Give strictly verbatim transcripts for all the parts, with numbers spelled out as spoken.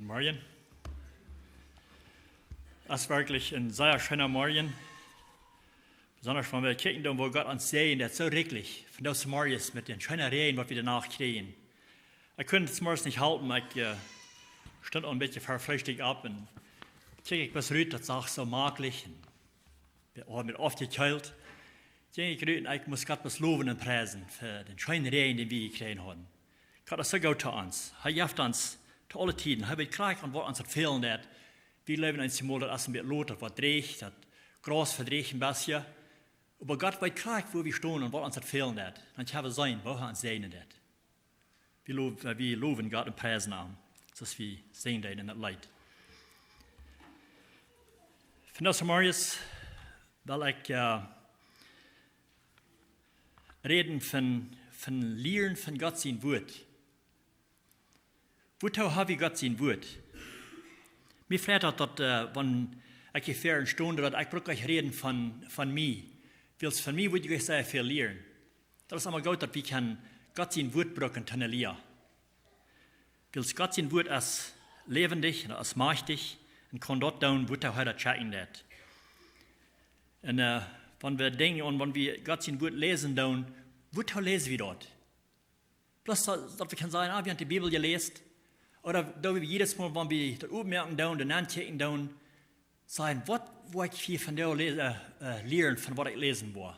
Morjen. Daut es werkjlich een sea scheena Morjen. Besondasch wan wie kjikjen doonen, woo Gott ons säajent, daut soo rikjlich von dise Morjes met dän scheenen Räajen, waut wie doano kjrieejen. Ekj kunn daut Morjes nich halpen, ekj äh, stunt aul een bät ver Freestikj opp un kjikj ekj bat rut, daut sach soo maklich un wie hauden met aufjekjeelt. Jinkj ekj rut un ekj must Gott bloos lowen un priesen fa dän scheenen Räajen, dän wie jekjräajen hauden. Gott es soo goot to ons. Hee jeft ons to aule Tieden. Hee weet krakjt aun waut ons daut fälen deit. Wie läwen eenjemol, daut es een bät lot, daut woat drieech, daut Graus vedrieecht een bät. Oba Gott weet krakjt, wua wie stonen un waut ons daut fälen deit. Dan kjenn wie seenen, woo hee ons säajnen deit. Wie lo-, äh, wie lowen Gott un priesen am, soo aus wie sinjen deeden en daut Leet. Vondoag zemorjes well ekj äh, räden von, von Lieren von Gott sien Wuat. Wuatoo ha wie Gott sien Wuat? Mie freit daut, daut äh, wan ekj hia väa ston, daut ekj bruck nich räden von, von mie. Wiels von mie wudd jie sea väl lieren. Daut es aulemol goot, daut wie kjennen Gott sien Wuat brucken toom lieren. Wiels Gott sien Wuat es läwendich un es majchtich un kaun daut doonen, wuatoo hee daut schekjen deit. Un äh, wan wie denkjen aun, wan wie Gott sien Wuat läsen doonen, wuatoo läsen wie daut? Bloos daut, daut wie kjennen sajen, ah, wie haben de Bibel jeläst. Ooda daut wie jiedet Mol, wan wie daut opmoaken doonen, doa nenn kjikjen doonen, sajen, waut woa ekj hia vondoag lä-, äh, äh, lieren von waut ekj läsen woa?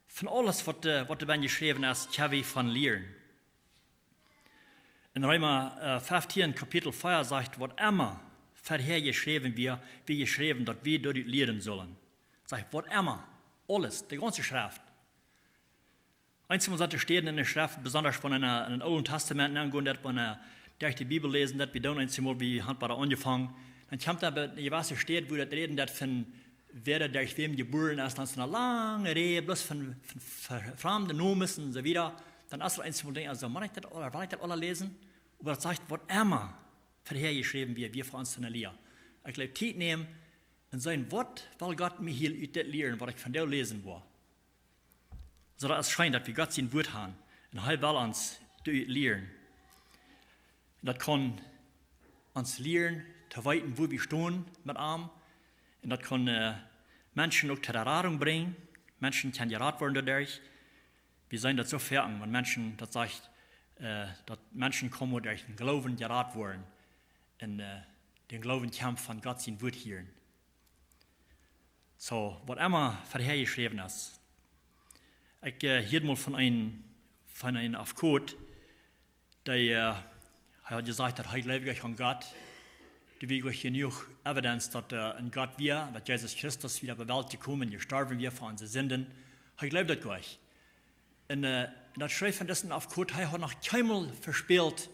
Von aules waut, äh, waut doa bennen jeschräwen es, kjenn wie von lieren. En Reema äh, feftieen, Kapitel vea sajcht, waut emma verhäa jeschräwen wia, wia jeschräwen, daut wie doaderch lieren sullen. Sajcht, waut emma, aules, de gaunze Schreft. Eenjemol sent doa Städen en de Schreft, besondasch wan eena en, en daut Oole Tastament aungonen deit, wan eena derch de Bibel läsen deit, wie doonen eenjemol, wie haben bie aunjefongen. Dan kjemt doa eene jewesse Städ, wua daut räden deit von, wäa doa derch wäm jebuaren es, dan es eene lange Räj, bloos von, von, von framde Nomes un soo wieda. Dan es doa eenjemol denkjt, aulsoo, mott ekj daut aula, well ekj daut aula läsen? Oba daut sajcht, waut emma verhäa jeschräwen wia, wia fa ons toom lieren. Ekj jleew, Tiet nämen un seenen, waut well Gott mie hia ut dit lieren, waut ekj vondoag läsen woa? Soo daut es scheen, daut wie Gott sien Wuat haben. Un hee well ons doaderch lieren. Un daut kaun ons lieren to weeten, wua wie stonen met am. Un daut kaun äh, Menschen uk to de Radunk brinjen. Menschen kjennen jerat woaren doaderch. Wie seenen daut soo foaken, wan Menschen, daut sajcht, äh, daut Menschen kjennen derch dän Gloowen jerat woaren. Un äh, dän Gloowen kjemt von Gott sien Wuat hieren. Soo, waut emma verhäa jeschräwen es. Ekj äh, hieed mol von een, von een Afkot, dee äh, hee haud jesajcht, daut hee jleewd aun Gott. Doa wia jenuach evidence, daut äh, een Gott wia, daut Jesus Christus wia opp de Welt jekomen, jestorwen wia fa onse Sinden. Hee jleewd daut nich. Un äh, un daut schreef von disen Afkot, hee haud noch kjeenmol vespält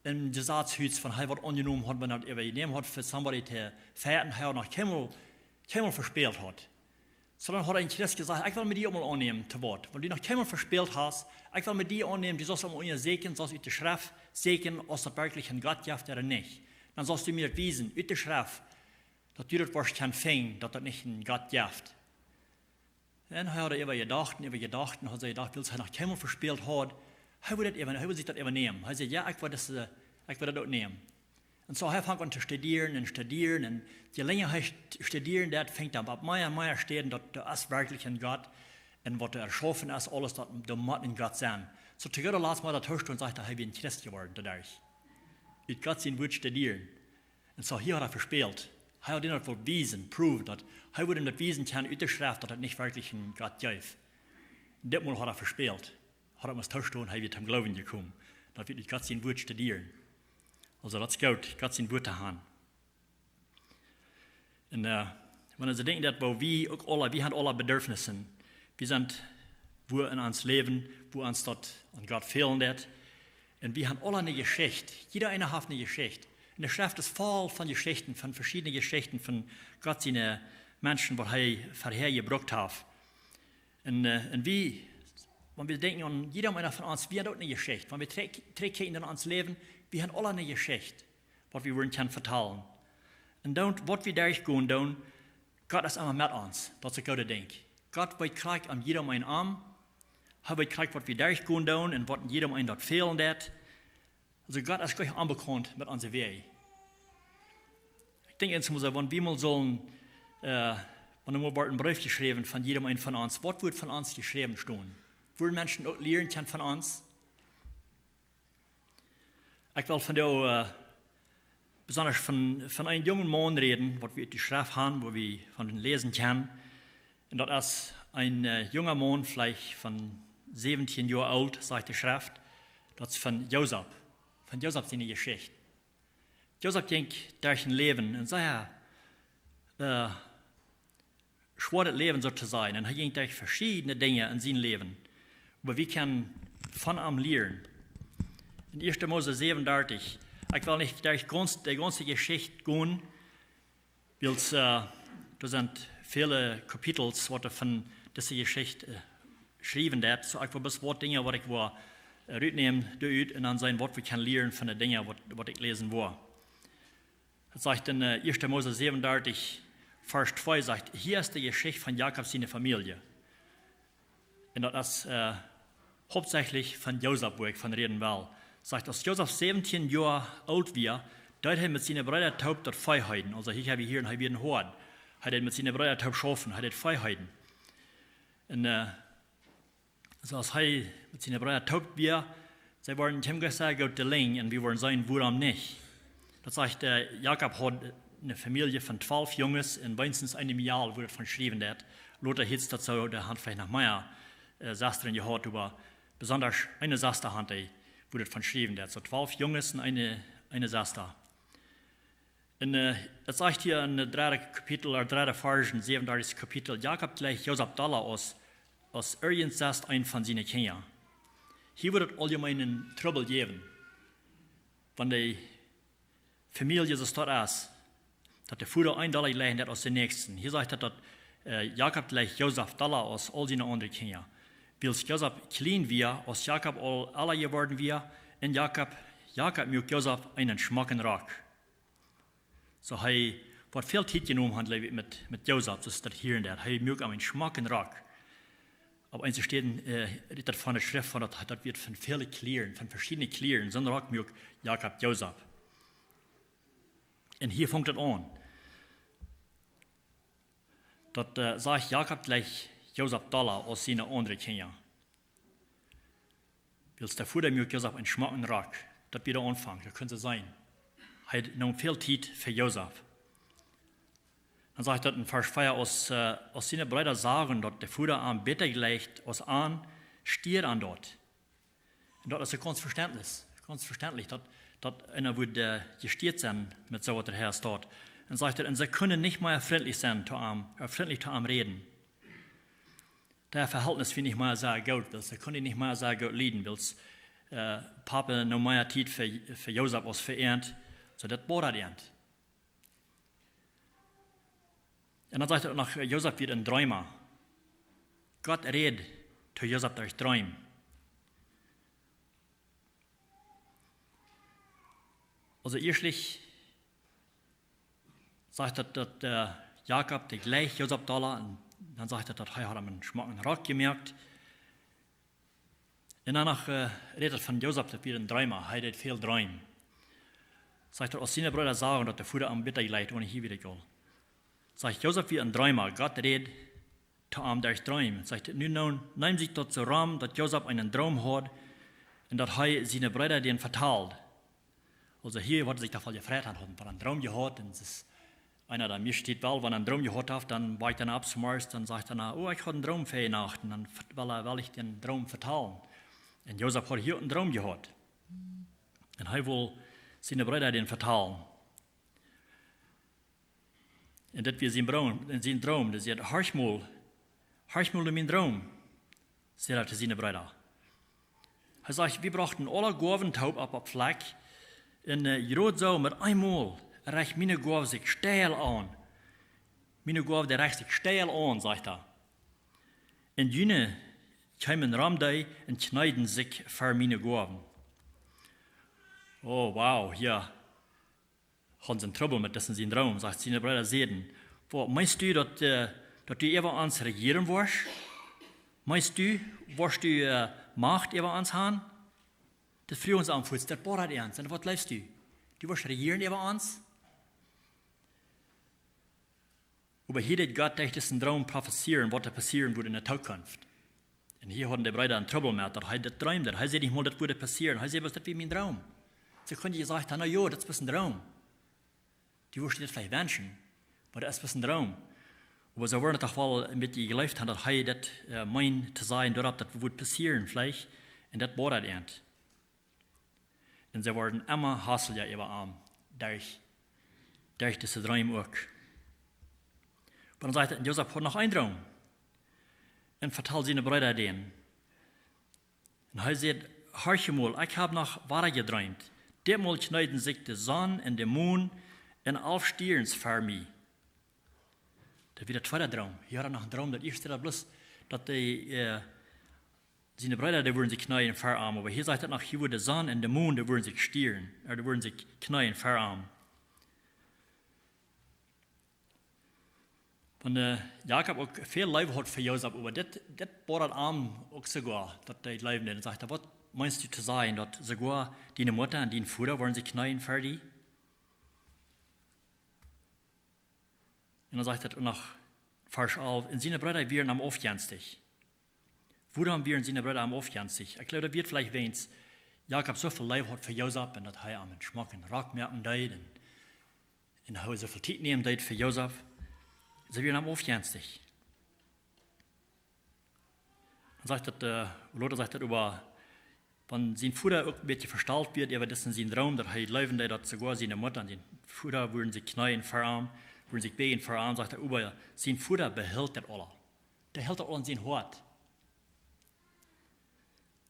em Jesazhus, wan hee waut aunjenomen haud, wan hee waut äwajenomen haud fa somebody to fighten, hee haud noch kjeenmol, kjeenmol vespält haud. Soo dan haud een Christ jesajcht, ekj well mie die uk mol aunnämen to Wuat. Wan du noch kjeenmol vespält hast, ekj well mie die aunnämen, du saust mie unjasäkjen, saust ut de Schreft säkjen, auf daut werkjlich een Gott jeft ooda nich. Dan saust du mie daut wiesen, ut de Schreft, daut du daut woascht kjennen finjen, daut daut nich een Gott jeft. Un hee haud doaräwa jedocht un äwa jedocht un haud sikj jedocht, wiels hee noch kjeenmol vespält haud, hee wudd daut äwa, hee wudd sikj daut äwanämen. Hee säd, jo, ekj wudd daut, äh, ekj wudd daut uk nämen. Un soo hee funk aun to studieren un studieren un je lenja hee st-, studieren deed, funk hee opp mea un mea Städen, daut doa es werkjlich een Gott un waut doa jeschaufen es, aules daut, doa mott een Gott sennen. Soo to gooda Latst mol daut hee stund, sajcht hee, hee wia een Christ jeworden doaderch. Ut Gott sien Wuat studieren. Un soo hia haud hee vespält. Hee haud an daut wullt wiesen, proowen, daut hee wudd am daut wiesen kjennen ut de Schreft, daut et nich werkjlich een Gott jeef. Dit Mol haud hee vespält. Haud hee must toostonen, hee wia toom Gloowen jekomen. Daut wia ut Gott sien Wuat studieren. Aulsoo daut es goot, Gott sien Wuat to haben. Un äh, wan wie denkjen, daut woo wie uk aula, wie haben aula Bedürfnisse. Wie sent, wua en ons Läwen, wua ons daut aun Gott fälen deit. Un wie haben aula eene Jeschicht. Jieda eena haft eene Jeschicht. Un de Schreft es voll von Jeschichten, von veschiedne Jeschichten von Gott siene Menschen, waut hee verhäa jebrukt haft. Un äh, un wie, wan wie denkjen aun jieda eena von ons, wie haben uk eene Jeschicht. Wan wie trigj-, trigjkjikjen en ons Läwen, wie haben aula eene Jeschicht, waut wie wudden kjennen vetalen. Un dan, waut wie derchgonen doonen, Gott es emma met ons. Daut es daut goode Dinkj. Gott weet krakjt aun jieda eenen aun. Hee weet krakjt, waut wie derchgonen doonen un waut en jieda eenen daut fälen deit. Aulsoo Gott es nich onbekaunt met onse Wäaj. denkj eemol, wan wie mol sullen, äh, wan mol woat een Breef jeschräwen von jiedem eenen von ons, waut wudd von ons jeschräwen stonen? Wudden Menschen uk lieren kjennen von ons? Ekj well vondoag, äh, besonda von, von eenen jungen Maun räden, waut wie ut de Schreft haben, wua wie von läsen kjennen. Un daut es een, äh, junga Maun, veleicht von säwentieen Joa oolt, sajcht de Schreft. Daut es von Josef. Von Josef siene Jeschicht. Josef jinkj derch een Läwen, een sea, äh, schwoaret Läwen soo to sajen. Un hee jinkj derch veschiedne Dinja en sien Läwen. Oba wie kjennen von am lieren. En ieeschte Mose säwenundartich. Ekj well nich derch gaunz, de gaunze Jeschicht gonen, wiels, äh, doa sent väle Kapitels, waut von dise Jeschicht, äh, schriewen deit. Soo, ekj well bloos waut Dinja, waut ekj well, äh, rutnämen, doa rut un dan seenen, waut wie kjennen lieren von de Dinja, waut, waut ekj läsen well. Daut sajcht en, äh, ieeschte Mose säwenundartich, Varsch twee, sajcht: "Hia es de Jeschicht von Jakob siene Famielje." Un daut es, äh, hauptsächlich von Josef, wua ekj von räden well. Sajcht: "Aus Josef säwentieen Joa oolt wia, deed hee met siene Breeda toop daut Vee heeden." Aulsoo hia hab wie hia een, hee wia een Hoad. Hee deed met siene Breeda toop schaufen, hee deed Vee heeden. Un, äh, soo aus hee met siene Breeda toop wia, see wieren kjeenmol sea goot to lieren un wie woaren seenen, wuarom nich. Daut sajcht, äh, Jakob haud eene Famielje von twalf Junges un weens een Mejal, wua daut von jeschräwen woat. Lota hieet daut soo, dee hauden veleicht noch mea, äh, Sestren jehaut, oba besonda eene Sesta hauden dee, wua daut von jeschräwen woat. Soo twalf Junges un eene, eene Sesta. Un, äh, et sajcht hia en daut dredde Kapitel, ooda dredde Varsch, säwenundartichste Kapitel: "Jakob jleicht Josef dolla aus, aus irjent sest een von siene Kjinja." Hia woat et auljemeenen Trubbel jäwen, wan de Famielje soo stoakj es, daut de Voda een dolla jleicht aus de näakjsten. Hia sajcht et daut, äh, Jakob jleicht Josef dolla aus aul siene aundre Kjinja. Wiels Josef kjlien wia, aus Jakob aul elra jeworden wia, un Jakob, Jakob muak Josef eenen schmocken Rock. Soo, hee haud väl Tiet jenomen, jleew ekj, met, met Josef, soo aus daut hia en daut. Hee muak am eenen schmocken Rock. Opp eene Städ, äh, rät daut von de Schreft von daut, daut wia von väle Kjlieren, von veschiedne Kjlieren. Soon Rock muak Jakob Josef. Un hia funk daut aun. Daut, äh, sajcht: "Jakob jleicht Josef dolla aus siene aundre Kjinja." Wiels de Voda muak Josef eenen schmocken Rock. Daut wia de Aunfank, daut kunnen see seenen. Hee neem väl Tiet fa Josef. Dan sajcht daut en Varsch vea: "Aus, äh, aus siene Breeda sagen, daut de Voda am bäta jleicht aus an, stieed an daut." Un daut es gaunz vestentlich, gaunz vestentlich, daut, daut eena wudd, äh, jestieet sennen met soo waut doa hia steit. Un sajcht et: "Un see kunnen nich mea frintlich sennen to am, äh, frintlich to am räden." Daut Vehältnis wia nich mea sea goot, wiels see kunnen nich mea sea goot lieden, wiels, äh, Papa neem mea Tiet fa, fa Josef aus fa an. Soo, daut bodat an. Un dan sajcht et noch, äh, Josef wia een Dreema. Gott räd to Josef derch Dreem. Aulsoo ieeschtlich sajcht et daut, äh, Jakob, dee jleicht Josef dolla, un dan sajcht et daut hee haud am eenen schmocken Rock jemoakt. Un dan noch, äh, rät et von Josef, daut wia een Dreema, hee deed väl dreemen. Sajcht et: "Aus siene Breeda sagen, daut de Voda am bäta jleicht", un hia wada Gott. Sajcht: "Josef wia een Dreema, Gott räd to am derch Dreem." Sajcht et: "Nu, nu neem sikj daut soo rom, daut Josef eenen Droom haud un daut hee siene Breeda dän vetald." Aulsoo hia, waut sikj doa väl jefreit haud, haud een Droom jehaut, un es eena, dee mie steit, wan eena een Droom jehaut haft, dan woakt eena opp zemorjes, dan sajcht eena: "Oh, ekj haud een Droom väa Nacht." Un dan vet-, well hee, well hee dän Droom vetalen. Un Josef haud hia een Droom jehaut. Un hee wull siene Breeda dän vetalen. Un daut wia sien Droom, un sien Droom, dee säd: "Horch mol, horch mol no mienen Droom", säd hee to siene Breeda. Hee sajcht: "Wie brochten aule Goawen toop opp, opp Flakj. Un, äh, jrod soo met eemol rajcht miene Goaw sikj steil aun." Miene Goaw, dee rajcht sikj steil aun, sajcht hee. "Un june kjeemen rom dee un kjneeden sikj ver miene Goawen." Oh, wow, hia hauden see Trubbel met disen sien Droom, sajcht, siene Breeda säden: "Waut, meenst du daut, äh, daut du äwa ons rejieren woascht? Meenst du, woascht du, äh, Macht äwa ons haben?" Daut fruagen see am fuaz, daut bodat an. Un waut jleefst du? Du woascht rejieren äwa ons? Oba hia deed Gott derch disen Droom profezieren, waut doa passieren wudd enne Tookunft. Un hia hauden de Breeda een Trubbel met, daut hee daut dreemd. Hee säd nich mol, daut wudd passieren. Hee säd, waut, daut wia mien Droom. See kunnen jesajcht haben, na jo, daut es bloos een Droom. Du wurscht die daut veleicht wenschen, oba daut es bloos een Droom. Oba see wudden doch woll een bät jejleeft haben, daut hee daut, äh, meent to sajen, doaropp daut wudd passieren veleicht. Un daut wia daut Enj. Un see worden emma hauslicha äwa am, derch, derch dise Dreem uk. Oba dan sajcht et, Josef haud noch een Droom. Un vetald siene Breeda dän. Un hee säd, horch mol, ekj hab noch wada jedreemd. Ditmol kjneeden sikj de Sonn un de Mon un aule Stierns ver mie. Daut wia de tweede Droom. Hia haud hee noch een Droom, daut ieeschte daut bloos, daut de, äh, siene Breeda, dee wudden sikj kjneeen ver am. Oba hia sajcht et noch, hia wudd de Sonn un de Mon, dee wudden sikj stieren, äh, dee wudden sikj kjneeen ver am. Wan, äh, Jakob uk väl Leew haud fa Josef, oba dit, dit boad am uk soogoa, daut hee leewd. Dan sajcht hee, waut meenst du to sajen, daut soogoa diene Mutta un dien Voda wudden sikj kjneeen ver die? Un dan sajcht et noch, Varsch alf, un siene Breeda wieren am aufjenstich. Wuarom wieren siene Breeda am aufjenstich? Ekj jleew, daut wia veleicht wäajens Jakob soo väl Leew haud fa Josef un daut hee am een schmocken Rock moaken deed un, un hee soo väl Tiet nämen deed fa Josef. See wieren am aufjenstich. Dan sajcht et, äh, lota sajcht et äwa, wan sien Voda uk een bät vestalt wia äwa disen sien Droom, daut hee leewd, daut soogoa siene Mutta un sien Voda wudden sikj kjneeen ver am, wudden sikj bäjen ver am, sajcht et äwa, sien Voda behilt daut aules. Dee hilt daut aules en sien Hoat.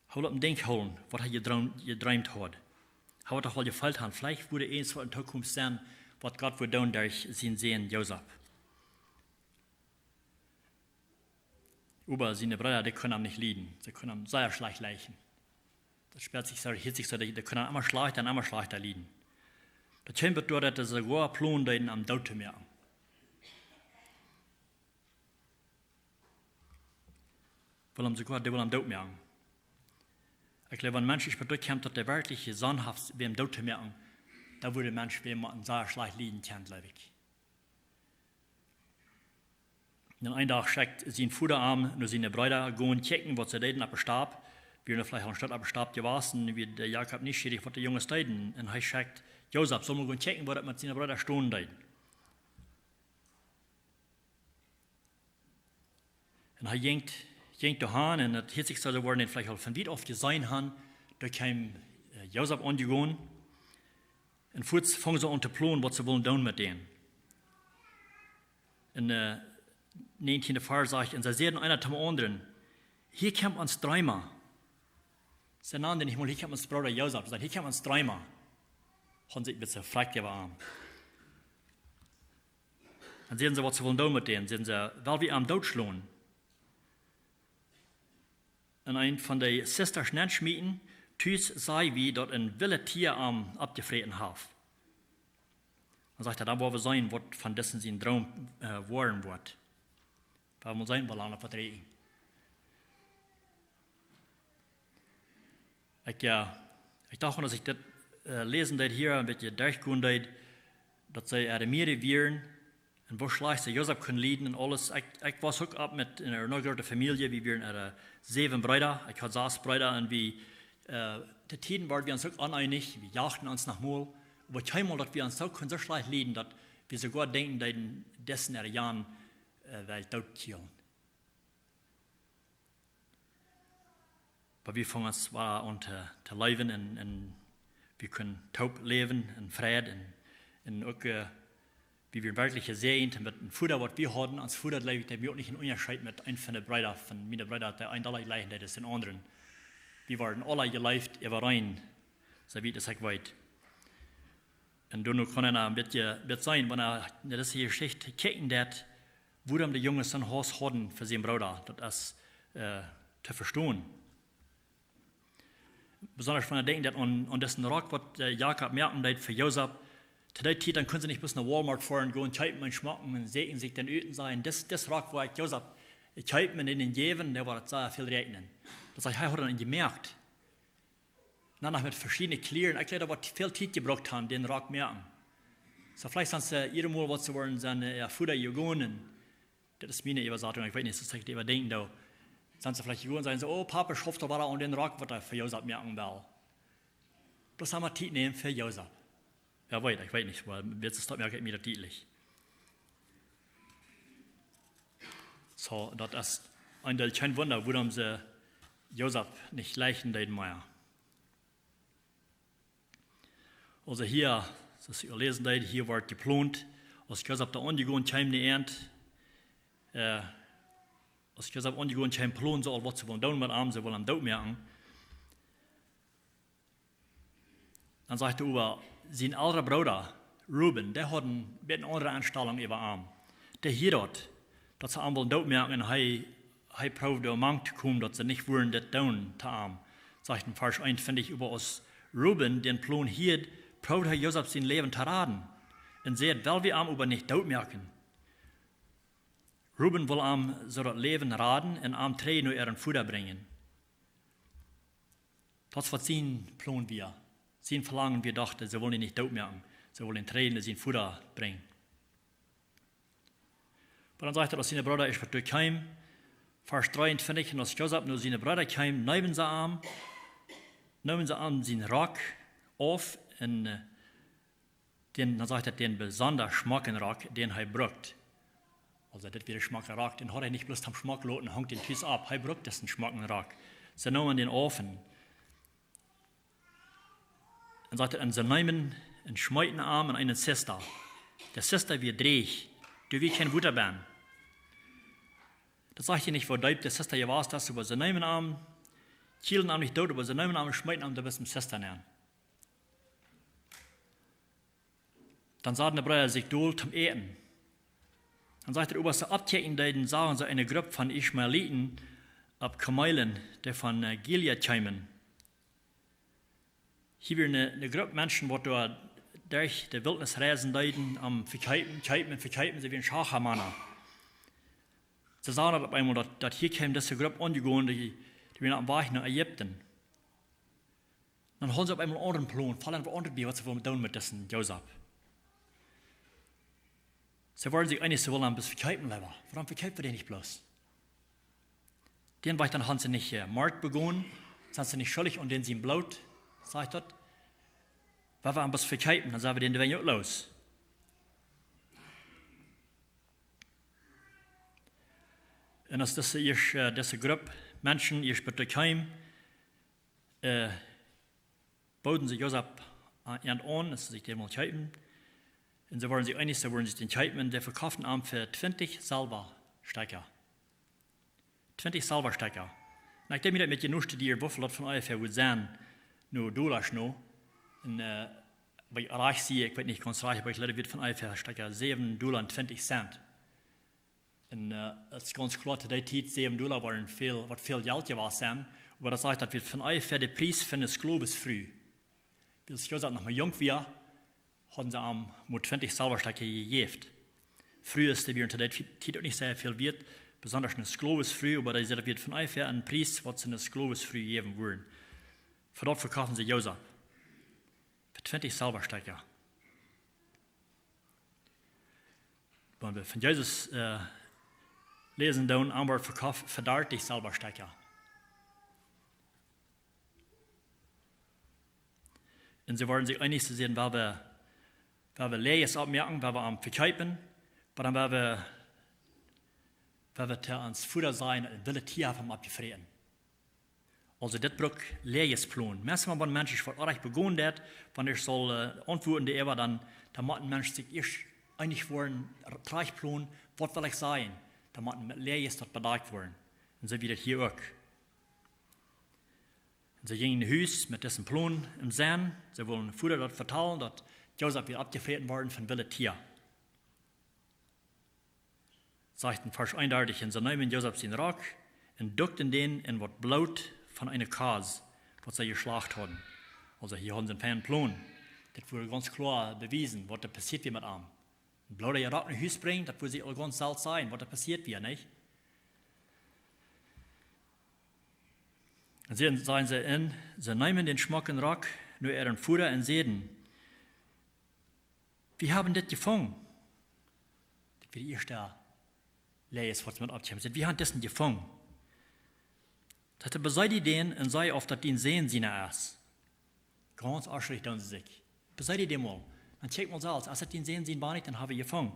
Hee wull opp een Dinkj hoolen, waut hee jedreem-, jedreemd haud. Hee haud doch woll jefeelt haben, veleicht wudd irjentwaut enne Tookunft sennen, waut Gott wudd doonen derch sienen Sän Josef. Oba siene Breeda, dee kunnen am nich lieden. See kunnen am sea schlajcht lieden. Daut spält sikj soo, hilt sikj soo, dee, dee kunnen am emma schlajchta un emma schlajchta lieden. Daut kjeem bat doa, daut see soogoa planden deeden, am doot to moaken. Wullen am soogoa, dee wullen am doot moaken. Ekj jleew, wan een Mensch bat doa kjemt, daut hee werkjlich jesonnen haft, wäm doot to moaken, dan wudd een Mensch wäm mau een sea schlajcht lieden kjennen, jleew ekj. Un een Dach schekjt sien Voda am no siene Breeda gonen kjikjen, waut see deeden oppe Stap. Wieren veleicht aul een Stoot oppe Stap jewast, wia de Jakob nieschierich, waut de Junges deeden. Un hee schekjt Josef, saul mol gonen kjikjen, woo daut met siene Breeda stonen deed. Un hee jinkj, jinkj doa han un et hilt sikj soo, see wudden dän veleicht aul von wiet auf jeseenen haben, doa kjeem, äh, Josef aunjegonen. Un fuaz fungen see aun to plonen, waut see wullen doonen met dän. Un, äh, näajentieende Varsch sajcht, un see säden eena toom aundren: "Hia kjemt ons Dreema." See nanden nich mol: "Hia kjemt ons Brooda Josef." See säden: "Hia kjemt ons Dreema." Hauden sikj een bät vefrakjt äwa am. Dan säden see, waut see wullen doonen met dän. Säden see: "Well wie am dootschlonen?" Un eent von de Sistas nenschmieten, tus saj wie, daut een willet Tia am oppjefräten haft. Dan sajcht hee: "Dan woa wie seenen, waut von disen sien Droom, äh, woaren woat." Woa wie seenen, woo lang daut woat räakjen. Ekj, äh, ekj docht, aus ekj dit, äh, läsen deed hia, een bät derchgonen deed, daut see äare Mieren wieren, un woo schlajcht see Josef kunnen lieden un aules. Ekj, ekj wia uk opp met, en eene groote Famielje, wie wieren, äh, säwen Breeda. Ekj haud sas Breeda un wie, äh, to Tieden wieren wie ons uk oneenich, wie jajchten ons noch mol. Oba kjeenmol, daut wie ons soo kunnen soo schlajcht lieden, daut wie soogoa denkjen deeden, disen ooda jenen, äh, well ekj doot kjrieen. Oba wie fungen ons wada aun to, to läwen un, un wie kunnen toop läwen en Fräd un, un uk, äh, wie wieren werkjlich jesäajent met een Voda, waut wie hauden. Ons Voda, jleew ekj, dee moakt nich een Unjascheet met eenen von de Breeda, von miene Breeda, daut dee een Dolla jlikjen deed aus dän aundren. Wie wieren aula jeleeft äwareen, soo wiet aus ekj weet. Un doano kaun eena een bät, bät seenen, wan eena no dise Jeschicht kjikjen deed, wuarom de Junges soon Haus hauden fa sienen Brooda. Daut es, äh, to vestonen. Besonda wan eena denkjt, daut aun, aun disen Rock, waut, äh, Jakob moaken deed fa Josef, to dee Tiet, dan kunnen see nich bloos no Walmart foaren, gonen kjeepen un schmocken un säkjen sikj dan ut un sajen: "Dis, dis Rock woa ekj Josef kjeepen un dän jäwen, dee woat sea väl räakjnen." Daut sajcht, hee haud am jemoakt. Dan noch met veschiedne Kjleeda. Ekj jleew, daut woat väl Tiet jebrukt haben, dän Rock moaken. Soo veleicht sent see irjemol waut see woaren sennen, äh, äa Voda jegonen. Daut es miene Äwasatunk, ekj weet nich, daut ekj doaräwa denkjen doo. Sent see veleicht jegonen, sajen see: "Oh, Papa schauft doa wada aun dän Rock, waut hee fa Josef moaken well." Bloos emol Tiet nämen fa Josef. Jo, weet, ekj weet nich, oba wiels daut moakt mie daut dietlich. Soo, daut es een Deel kjeen Wunda, wuarom see Josef nich jlikjen deeden mea. Aulsoo hia, soo aus wie läsen deeden, hia woat jeplont, aus Josef doa aunjegonen kjeem, dee Ent, äh, aus Josef aunjegonen kjeem, plonten see aul, waut see wullen doonen met am, see wullen am dootmoaken. Dan sajcht hee äwa sienen elren Brooda, Ruben, dee haud een bät eene aundre Enstalunk äwa am. Dee hieed daut, daut see am wullen dootmoaken, un hee, hee proowd doa mank to komen, daut see nich wudden dit doonen to am. Sajcht en Varsch eenuntwintich: "Oba aus Ruben dän Plon hieed, proowd hee Josef sien Läwen to raden. Un säd: Well wie am oba nich dootmoaken?" Ruben wull am soo daut Läwen raden un am trigj no äaren Voda brinjen. Daut es waut sien Plon wia. Sien Velangen wia, docht hee, see wullen am nich dootmoaken. See wullen am trigj no sienen Voda brinjen. Oba dan sajcht hee, aus siene Brooda ieescht doa kjeemen, Varsch dreeuntwintich: "Un aus Josef no siene Brooda kjeem, neemen see am, neemen see am sienen Rock auf un, äh, dän, dan sajcht hee, dän besonda schmocken Rock, dän hee brukt." Aulsoo, dit wia een schmocka Rock, dän haud hee nich bloos toom schmock loten, hunk dän tus opp. Hee brukt disen schmocken Rock. See neemen dän auf un dan sajcht hee, un see neemen un schmeeten am en eene Zista. De Zista wia dräch, doa wia kjeen Wota benne. Daut sajcht hia nich, woo deep de Zista jewast es, oba see neemen am, kjielden am nich doot, oba see neemen am un schmeeten am doa bat en de Zista nenn. Dan saten de Breeda sikj dol toom äten. Dan sajcht hee, oba aus see oppkjikjen deeden, sagen see eene Grupp von Ismaeliten opp Kamelen, dee von, äh, Gilead kjeemen. Hia wia eene, eene Grupp Menschen, waut doa derch de Wiltnis reisen deeden, om vekjeepen, kjeepen un vekjeepen, see wieren Schachamana. See sagen daut opp eemol, daut, daut hia kjeem dise Grupp aunjegonen, dee, dee wieren oppem Wajch no Ägipten. Dan hauden see opp eemol eenen aundren Plon, foll eenen aundren bie, waut see wullen doonen met disen Josef. See wieren sikj eenich, see wullen am bloos vekjeepen, leewa. Wuarom vekjeepen wie dän nich bloos? Dän Wajch dan hauden see nich, äh, Mort begonen, sent see nich schuldich aun dän sien Bloot, sajcht daut. Wan wie am bloos vekjeepen, dan sent wie dän doawäajen uk loos. Un aus dise ieescht, äh, dise Grupp Menschen ieescht bat doa kjeem, äh, booden see Josef, äh, an aun, daut see sikj dän wullen kjeepen. Un see wieren sikj eenich, see wullen sikj dän kjeepen, un dee vekoften am fa twintich Selwastekja. Twintich Selwastekja. Nu, ekj deed mie daut met je nostudieren, woo väl daut von onjefäa wudd sennen, no Dolla no. Un, äh, oba ekj rajcht sie, ekj weet nich gaunz rajcht, oba ekj jleew, daut wia von onjefäa Stekja säwen Dolla un twintich Cent. Un, äh, daut es gaunz kloa, to dee Tiet säwen Dolla wieren väl, waut väl Jelt jewast sennen. Oba daut sajcht, daut wia von onjefäa de Pries von eene Sklowenfru. Wiels Josef noch mau junk wia, hauden see am mau twintich Selwastekja jejäft. Frues, dee wieren to dee Tiet uk nich sea väl wieet, besonda eene Sklowenfru, oba dee säd, daut wia von onjefäa een Pries, waut see eene Sklowenfru jäwen wudden. Fa daut vekoften see Josef. Fa twintich Selwastekja. Wan wie von Jesus, äh, läsen, dan am wort vekoft fa dartich Selwastekja. Un see wieren sikj eenich, see säden, wan wie, wan wie Läajes oppmoaken, wan wie am vekjeepen, oba dan wan wie, wan wie to ons Voda sajen, een willet Tia haft am oppjefräten. Aulsoo, dit brukt Läajes plonen. Meist wan een Mensch waut oajch begonen haft, wan hee saul, äh, auntwuaden doaräwa, dan, dan mott een Mensch sikj ieescht eenich woaren, r-, trajcht plonen, waut well ekj sajen? Dan mott met Läajes daut bedakjt woaren. Un soo wia daut hia uk. Un see jinjen no Hus met disen Plon em Senn. See wullen Voda daut vetalen, daut Josef wia oppjefräten worden von wille Tia. Sajcht en Varsch eenundartich: "Un see neemen Josef sienen Rock un dukten dän en waut Bloot von eene Kos, waut see jeschlacht hauden." Aulsoo, hia hauden see een feinen Plon. Dit wort gaunz kloa bewiesen, waut doa passieet wia met am. Een bloodja Rock no Hus brinjen, daut wudd sikj aul gaunz selfst sajen, waut doa passieet wia, nich? Un see, sajen see, un see neemen dän schmocken Rock no äaren Voda un säden: Wie haben dit jefungen. Dit wia de ieeschte Läs, waut met oppkjemt. Wie haben disen jefungen. Daut hee besieed dän un säd, auf daut dien Sän siena es. Gaunz oschlich doonen see sikj. Besieed dän mol. Dan check mol selfst, es daut dien Sän sien Wanik, dan hab wie jefungen.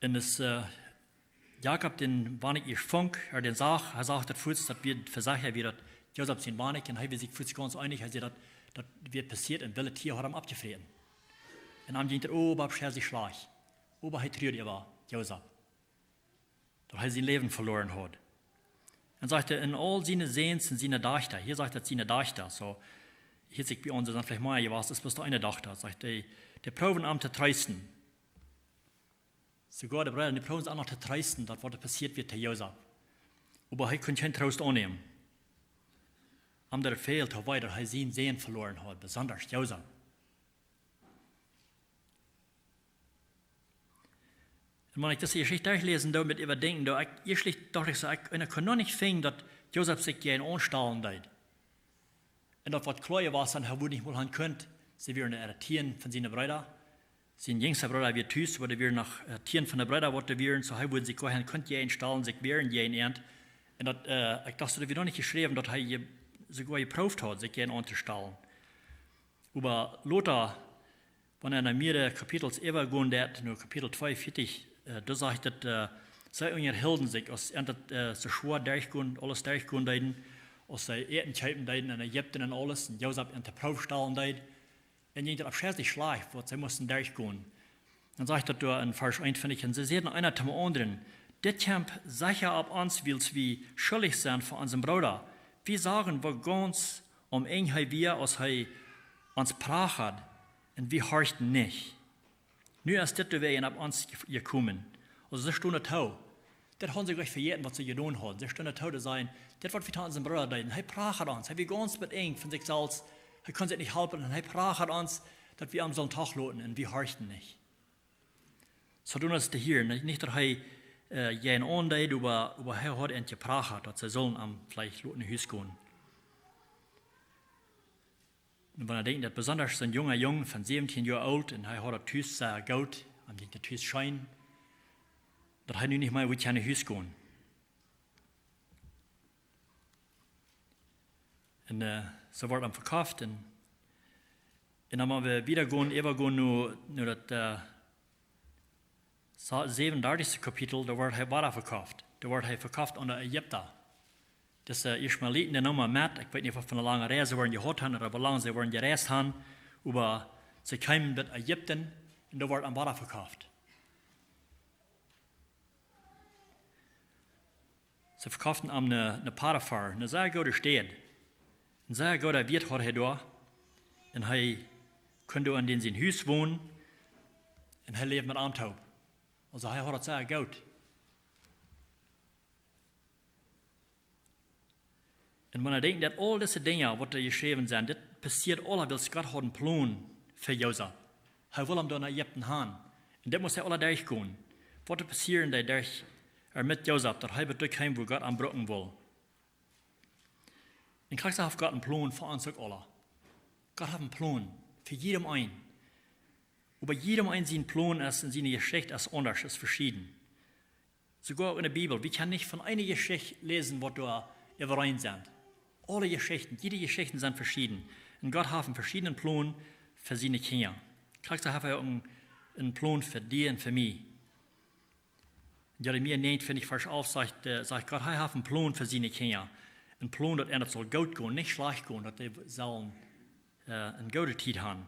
Un aus, äh, Jakob dän Wanik ieescht funk, hee dän sach, hee sach daut fuaz, daut wia fa sikj, hee wia daut Josef sien Wanik, un hee wia sikj fuaz gaunz eenich, hee säd daut, daut wia passieet un wille Tia haud am oppjefräten. Un am jinkj daut oba schäslich schlajcht. Oba hee truad äwa Josef. Daut hee sien Läwen veloaren haud. Un sajcht hee, un aul siene Säns un siene Dajchta, hia sajcht daut siene Dajchta, soo, hia sikj bie ons dan veleicht mea jewast, es bloos eene Dochta, sajcht hee, dee proowen am to treesten. Soogoa de Breeda, dee proowen am noch to treesten, daut waut passieet wia to Josef. Oba hee kunn kjeen Troost aunnämen. Am daut fält, daut wia, daut hee sienen Sän veloaren haud, besonda Josef. Un wan ekj dise Jeschicht derchläsen doo, met äwadenkjen doo, ekj, ieeschtlich docht ekj soo, ekj, un ekj kunn noch nich finjen, daut Josef sikj jäajen am aunstalen deed. Un daut waut kloa wia, daut hee wudd nich mol han kunt, see wieren de Tieen von siene Breeda. Sien jinjsta Brooda wia tus, oba doa wieren noch, äh, Tieen von de Breeda, waut doa wieren, soo hee wudd sikj goa han kunt jäajen stalen, sikj wäaren jäajen an. Un daut, äh, ekj docht, daut wia noch nich jeschräwen, daut hee je, soogoa jeprooft haud, sikj jäajen am aunstalen. Oba lota, wan eena mea Kapitels äwagonen deit, no Kapitel tweeunvieetich, äh, doa sajcht et, äh, see unjahilden sikj, aus an daut, äh, soo schwoa derchgonen, aules derchgonen deeden, aus see Äten kjeepen deeden en Ägipten un aules, un Josef an de Proow stalen deed, un jinkj daut aufscheilich schlajcht, waut see musten derchgonen. Dan sajcht daut doa en Varsch eenuntwintich, un see säden eena tom aundren: Dit kjemt secha opp ons, wiels wie schuldich sent fa onsen Brooda. Wie sagen, woo gaunz om Enj hee wia, aus hee ons prachad, un wie horchten nich. Nu es dit doawäajen opp ons je-, jekomen. Aulsoo see stonen too. Daut hauden see jlikj vejäten, waut see jedonen hauden. See stonen too to sajen, dit waut wie to onsen Brooda deeden, hee prachad ons, hee wia gaunz beengt von sikj selfst, hee kunn sikj nich halpen, un hee prachad ons, daut wie am sullen toch loten, un wie horchten nich. Soo doonen see hia, nich, nich daut hee, äh, jäajen an deed, oba, oba hee haud an jeprachat, daut see sullen am veleicht loten no Hus gonen. Un wan wie denkjen, daut besonda soon junga Jung von säwentieen Joa oolt, un hee haud daut tus sea goot, am jinkj daut tus scheen, daut hee nu nich mea wudd no Hus gonen. Un, äh, see wort am vekoft un, un dan wan wie wieda gonen, äwagonen no, no daut, äh, sa-, säwenundartichste Kapitel, doa wort hee wada vekoft. Doa wort hee vekoft aun de Ägipta. Dise Ismaeliten, dee neemen am met, ekj weet nich, waut fa eene lange Reis see woaren jehaut haben, ooda woo lang see woaren jereist haben, oba see kjeemen bat Ägipten un doa wort am wada vekoft. See vekoften am no, no Potifar, eene sea goode Städ. Een sea gooda Wieet haud hee doa. Un hee kunn doa en dän sien Hus wonen. Un hee läwd met am toop. Aulsoo hee haud daut sea goot. Un wan wie denkjen, daut aul dise Dinja, waut doa jeschräwen sent, dit passieed aula, wiels Gott haud eenen Plon fa Josef. Hee wull am doa no Ägipten han. Un dit must hee aula derchgonen. Waut doa passieren deed derch, äh, met Josef, daut hee bat doa kjeem, wua Gott am brucken wull. Un krakjt soo haft Gott eenen Plon fa ons uk aula. Gott haft eenen Plon fa jieda eenen. Oba jieda eenen sien Plon es, un siene Jeschicht es aundasch, es veschieden. Soogoa enne Bibel, wie kjennen nich von eene Jeschicht läsen, waut doa äwareen sent. Aule Jeschichten, jieda Jeschichten sent veschieden. Un Gott haft eenen veschiedenen Plon fa siene Kjinja. Krakjt soo haft hee uk eenen, eenen Plon fa die un fa mie. Jeremia näajen, finj ekj, Varsch alf sajcht, äh, sajcht Gott, hee haft eenen Plon fa siene Kjinja. Eenen Plon, daut an daut saul goot gonen, nich schlajcht gonen, daut dee sellen, äh, eene goode Tiet haben.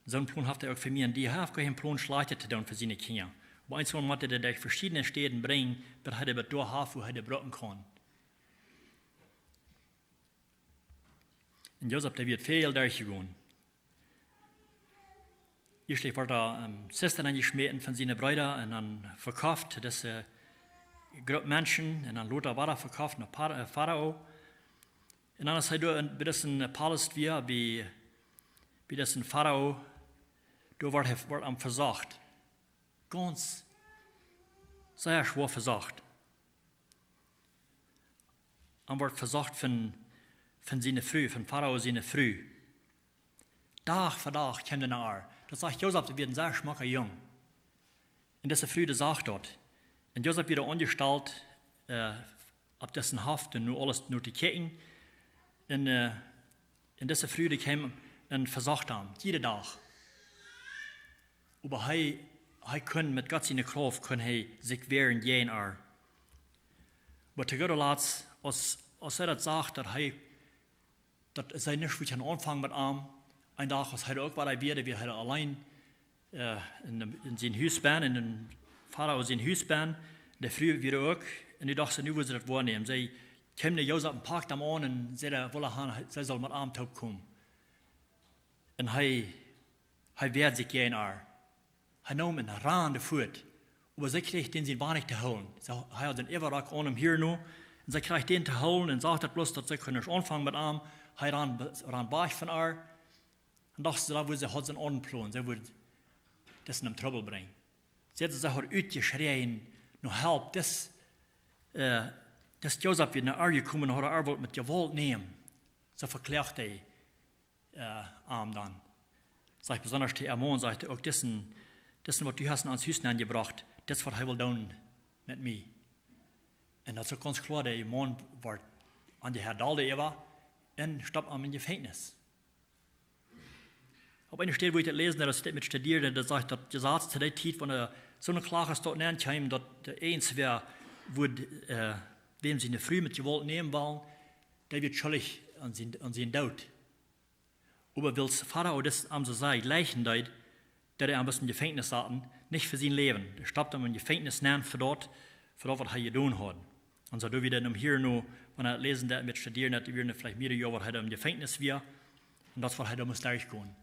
Soon Plon haft hee uk fa mie un die. Hee haft kjeenen Plon Schlajchtet to doonen fa siene Kjinja. Oba eent mott hee dee derch veschiedne Städen brinjen, bat hee dee bat doa haft, wua hee dee brucken kaun. Un Josef, dee wia väl derchjegonen. Ieescht wort hee, ähm, Zisterna jeschmäten von siene Breeda un dan vekoft, daut es, äh, Grupp Menschen, un dan lota wort hee vekoft no Pa-, äh, Farao. Un dan es hee doa en, bie disen, äh, Palast wia, bie, bie disen Farao, doa wort hee, wort am vesocht. Gaunz sea schwoa vesocht. Am wort vesocht von, von siene Fru, von Farao siene Fru. Dach fa Dach kjeem dee no ar. Daut sajcht Josef, dee wia een sea schmocka Jung. Un dise Fru, dee sach daut. Un Josef wia aunjestalt, äh, opp disen Hoff, un nu aules nu to kjikjen. Un, äh, un dise Fru, dee kjeem un vesocht am, jieda Dach. Oba hee, hee kunn met Gott siene Krauft, kunn hee sikj wäaren jäajen ar. Oba to gooda Latst, aus, aus hee daut sach, daut hee, daut see nich wull aunfangen met am, een Dach, aus hee uk wada wia, wia hee auleen, äh, en, en sien Hus bennen, en däm Farao sien Hus bennen, de Fru wia uk, un dee docht, nu wull see daut woanämen. See kjeem no Josef un pakt am aun un säd, hee wull han, see sull met am toop komen. Un hee, hee wäad sikj jäajen ar. Hee neem un rand fuat. Oba see kjrieech dän sien Wajch to hoolen. See, hee haud een Äwarock aun, om hia nu. Un see kjrieech dän to hoolen un sach daut bloos, daut see kunnen aunfangen met am. Hee rand, rand wajch von ar. Un docht see, daut wudd see, haud see een aundren Plon. See wudd disen en Trubbel brinjen. See haud, see haud utjeschräajen, no Help, dis, äh, dis Josef wia no ar jekomen, haud ar wullt met Jewault nämen. Soo vekloagd hee, äh, am dan. Sajcht besondasch to äa Maun, sajcht hee uk, disen, disen, waut du hast en ons Hus nenjebrocht, dit es waut hee well doonen met mie. Un daut es uk gaunz kloa, de Maun woat aun de Häa dol äwa un stoppt am em Jefenkjnis. Opp eene Städ, wua ekj daut läsen, daut es dit met studieren, daut sajcht, daut Jesaz to dee Tiet, wan soone Klach doa nenn kjeem, daut de eenswäa wudd, äh, wäm siene Fru met Jewault nämen wellen, dee wia schuldich aun sien, aun sien Doot. Oba wiels Farao dis am soo sea jleichen deed, daut hee am bloos em Jefenkjnis saten, nich fa sien Läwen. Dee stoppt am em Jefenkjnis nenn fa daut, fa daut, waut hee jedonen haud. Un soo doo wie dan om hia nu, wan wie läsen daut, met studieren daut, wie wieren veleicht mearere Joa, waut hee dan em Jefenkjnis wia, un daut, waut hee dan must derchgonen.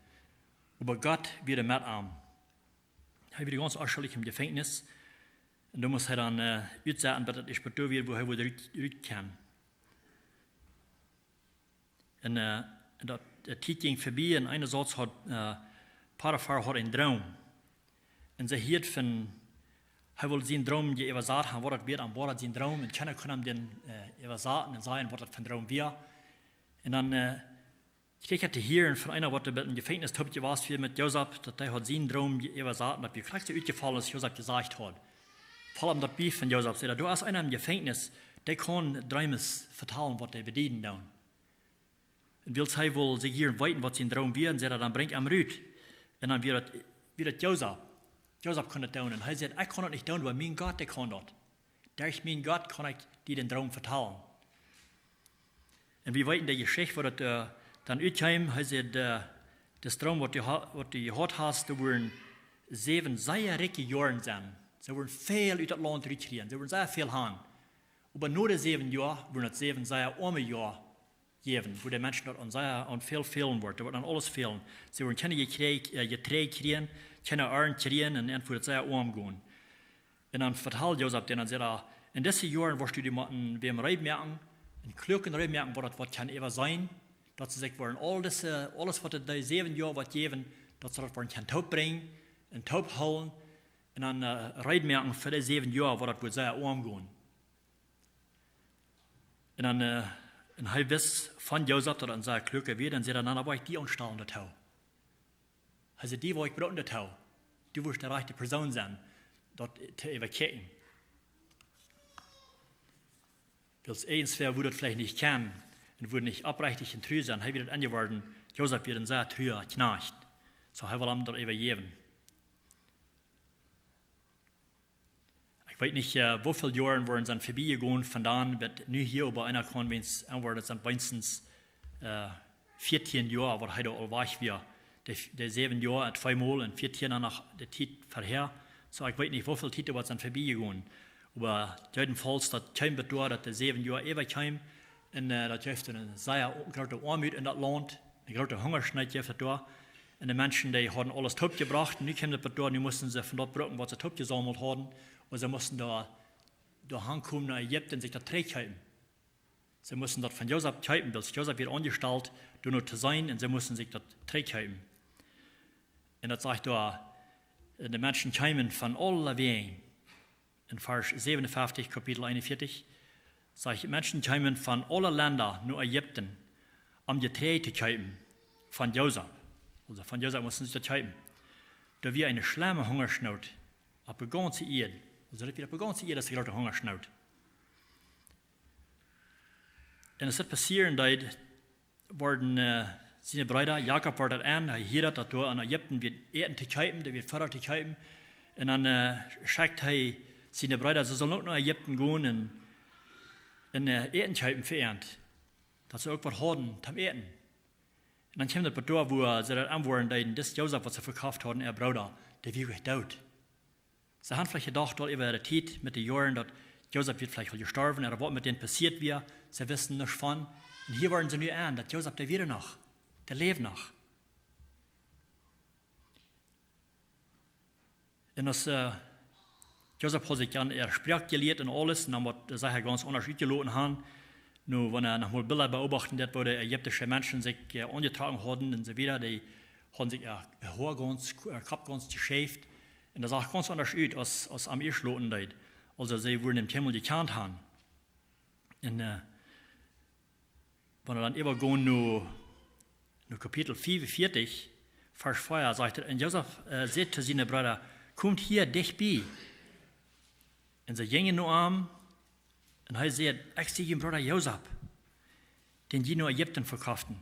Oba Gott wia met am. Hee wia gaunz onschuldich em Jefenkjnis. Un dan must hee dan, äh, utsetten, bat daut ieescht bat doa wia, wua hee wada rut, rut kunn. Un, äh, daut, de Tiet jinkj verbie un eenasoats haud, äh, Potifar haud een Droom. Un see hieed von, hee wull sienen Droom äwasat haben, waut daut wia, aun waut daut sien Droom. Un kjeena kunn am dän, äh, äwasaten un sajen, waut daut fa een Droom wia. Un dan, äh, kjrieech hee to hieren von eena, waut em Jefenkjnis toop jewast wia met Josef, daut hee haud sienen Droom äwasat, daut wia krakjt soo utjefollen, aus Josef jesajcht haud. Foll am daut bie von Josef, säd hee, doa es eena em Jefenkjnis, dee kaun Dreemes vetalen, waut dee bedieden doonen. Un wiels hee wull secha weeten, waut sien Droom wia, un säd hee, dan brinjt am rut. Un dan wia daut, wia daut Josef. Josef kunn daut doonen. Un hee säd, ekj kaun daut nich doonen, oba mien Gott, dee kaun daut. Derch mien Gott kaun ekj die dän Droom vetalen. Un wie weeten de Jeschicht, woo daut, äh, dan utkjeem. Hee säd, äh, de Droom, waut du ha-, waut du jehaut hast, doa wudden säwen sea rikje Joaren sennen. See wudden väl ut daut Launt rutkjrieen. See wudden sea väl han. Oba no de säwen Joa wudden daut säwen sea oame Joa jäwen, wua de Menschen daut aun sea, aun väl fälen woat. Doa woat aun aules fälen. See woaren kjeene Jeträajd, äh, Jeträajd kjrieen, kjeene Arnt kjrieen un dan woat et sea oam gonen. Un dan vetalt Josef dän, dan sajcht hee, en dise Joaren woascht du die motten wäm reed moaken, eenen Kluaken reed moaken, waut daut, waut kaun äwaseenen, daut see sikj woaren aul dise, aules waut et dee säwen Joa woat jäwen, daut see daut woaren kjennen toopbrinjen un toophoolen un dan, äh, reed moaken fa dee säwen Joa, waut daut woat sea oam gonen. Un dan, äh, un hee wist von Josef, daut hee een sea Kluaka wia, un säd hee, dan woa ekj die aunstalen doatoo. Hee säd, die woa ekj brucken doatoo. Du woascht de rajchte Persoon sennen, daut to äwakjikjen. Wiels irjentwäa wudd daut veleicht nich kjennen un wudd nich opprechtich un tru sennen. Hee wia daut enjeworden, Josef wia een sea trua Kjnajcht. Soo hee wull am daut äwajäwen. Ekj weet nich, äh, woo väl Joaren woaren sent verbie jegonen von dan bat nu hia, oba eena kaun weens aunwoaren, daut sent weens, äh, vieetieen Joa, waut hee doa aul wajch wia. De, de säwen Joa, tweemol un vieetieen dan noch de Tiet verhäa. Soo, ekj weet nich, woo väl Tiet doa waut sent verbie jegonen. Oba jedenfalls, daut kjeem bat doa, daut de säwen Joa äwakjeemen. Un, äh, daut jeef eene sea o-, groote Oamut en daut Launt, eene groote Hungasnoot jeef et doa. Un de Menschen, dee hauden aules toopjebrocht, un nu kjeem daut doa, nu musten see von daut brucken, waut see toopjesaumelt hauden, un see musten doa, doa hankomen no Ägipten, sikj daut trigjkjeepen. See musten daut von Josef kjeepen, wiels Josef wia aunjestalt, doa no to sennen, un see musten sikj daut trigjkjeepen. Un daut sajcht doa, de Menschen kjeemen von aule Wäaj. En Varsch säwenunfeftich, Kapitel eenunvieetich, sajcht, Menschen kjeemen von aule Lenda no Ägipten, om Jetreid to kjeepen von Josef. Aulsoo von Josef musten see daut kjeepen. Doa wia eene schlemme Hungasnoot opp de gaunze Ieed. Aulsoo daut wia opp de gaunze Ieed, daut wia eene groote Hungasnoot. Un aus daut passieren deed, worden, äh, siene Breeda, Jakob wort daut en, hee hieed daut, daut doa en Ägipten wia Äten to kjeepen, doa wia Foda to kjeepen. Un dan, äh, schekjt hee siene Breeda, see sullen uk no Ägipten gonen un, un, äh, Äten kjeepen fa an. Daut see uk waut hauden toom Äten. Un dan kjeem daut bat doa, wua see daut aunwoaren deeden, dis Josef, waut see vekoft hauden, äa Brooda, dee wia doot. See hauden veleicht jedocht, aul äwa de Tiet met de Joaren, daut Josef wia veleicht aul jestorwen, ooda waut met dän passieet wia. See wisten nuscht von. Un hia worden see nu en, daut Josef, dee wia noch. Dee läwd noch. Un aus, äh, Josef haud sikj aun äare Sproak jelieet un aules, un dan wudd hee sikj gaunz aundasch utjeloten haben. Nu, wan eena noch mol Bilda beobachten deed, woo de ägiptische Menschen sikj, äh, aunjetrocken hauden un soo wieda, dee hauden sikj, äh, äa Hoa gaunz, äh, Kopp gaunz jeschäft. Un daut sach gaunz aundasch ut aus, aus aum ieeschten loten deed. Aulsoo, see wudden am kjeenmol jekjant haben. Un, äh, wan wie dan äwagonen no, no Kapitel fiefunvieetich, Varsch vea, sajcht et: Un Josef, äh, säd to siene Breeda: "Komt hia dicht bie." Un see jinjen no am, un hee säd: "Ekj sie jun Brooda Josef, dän jie no Ägipten vekoften."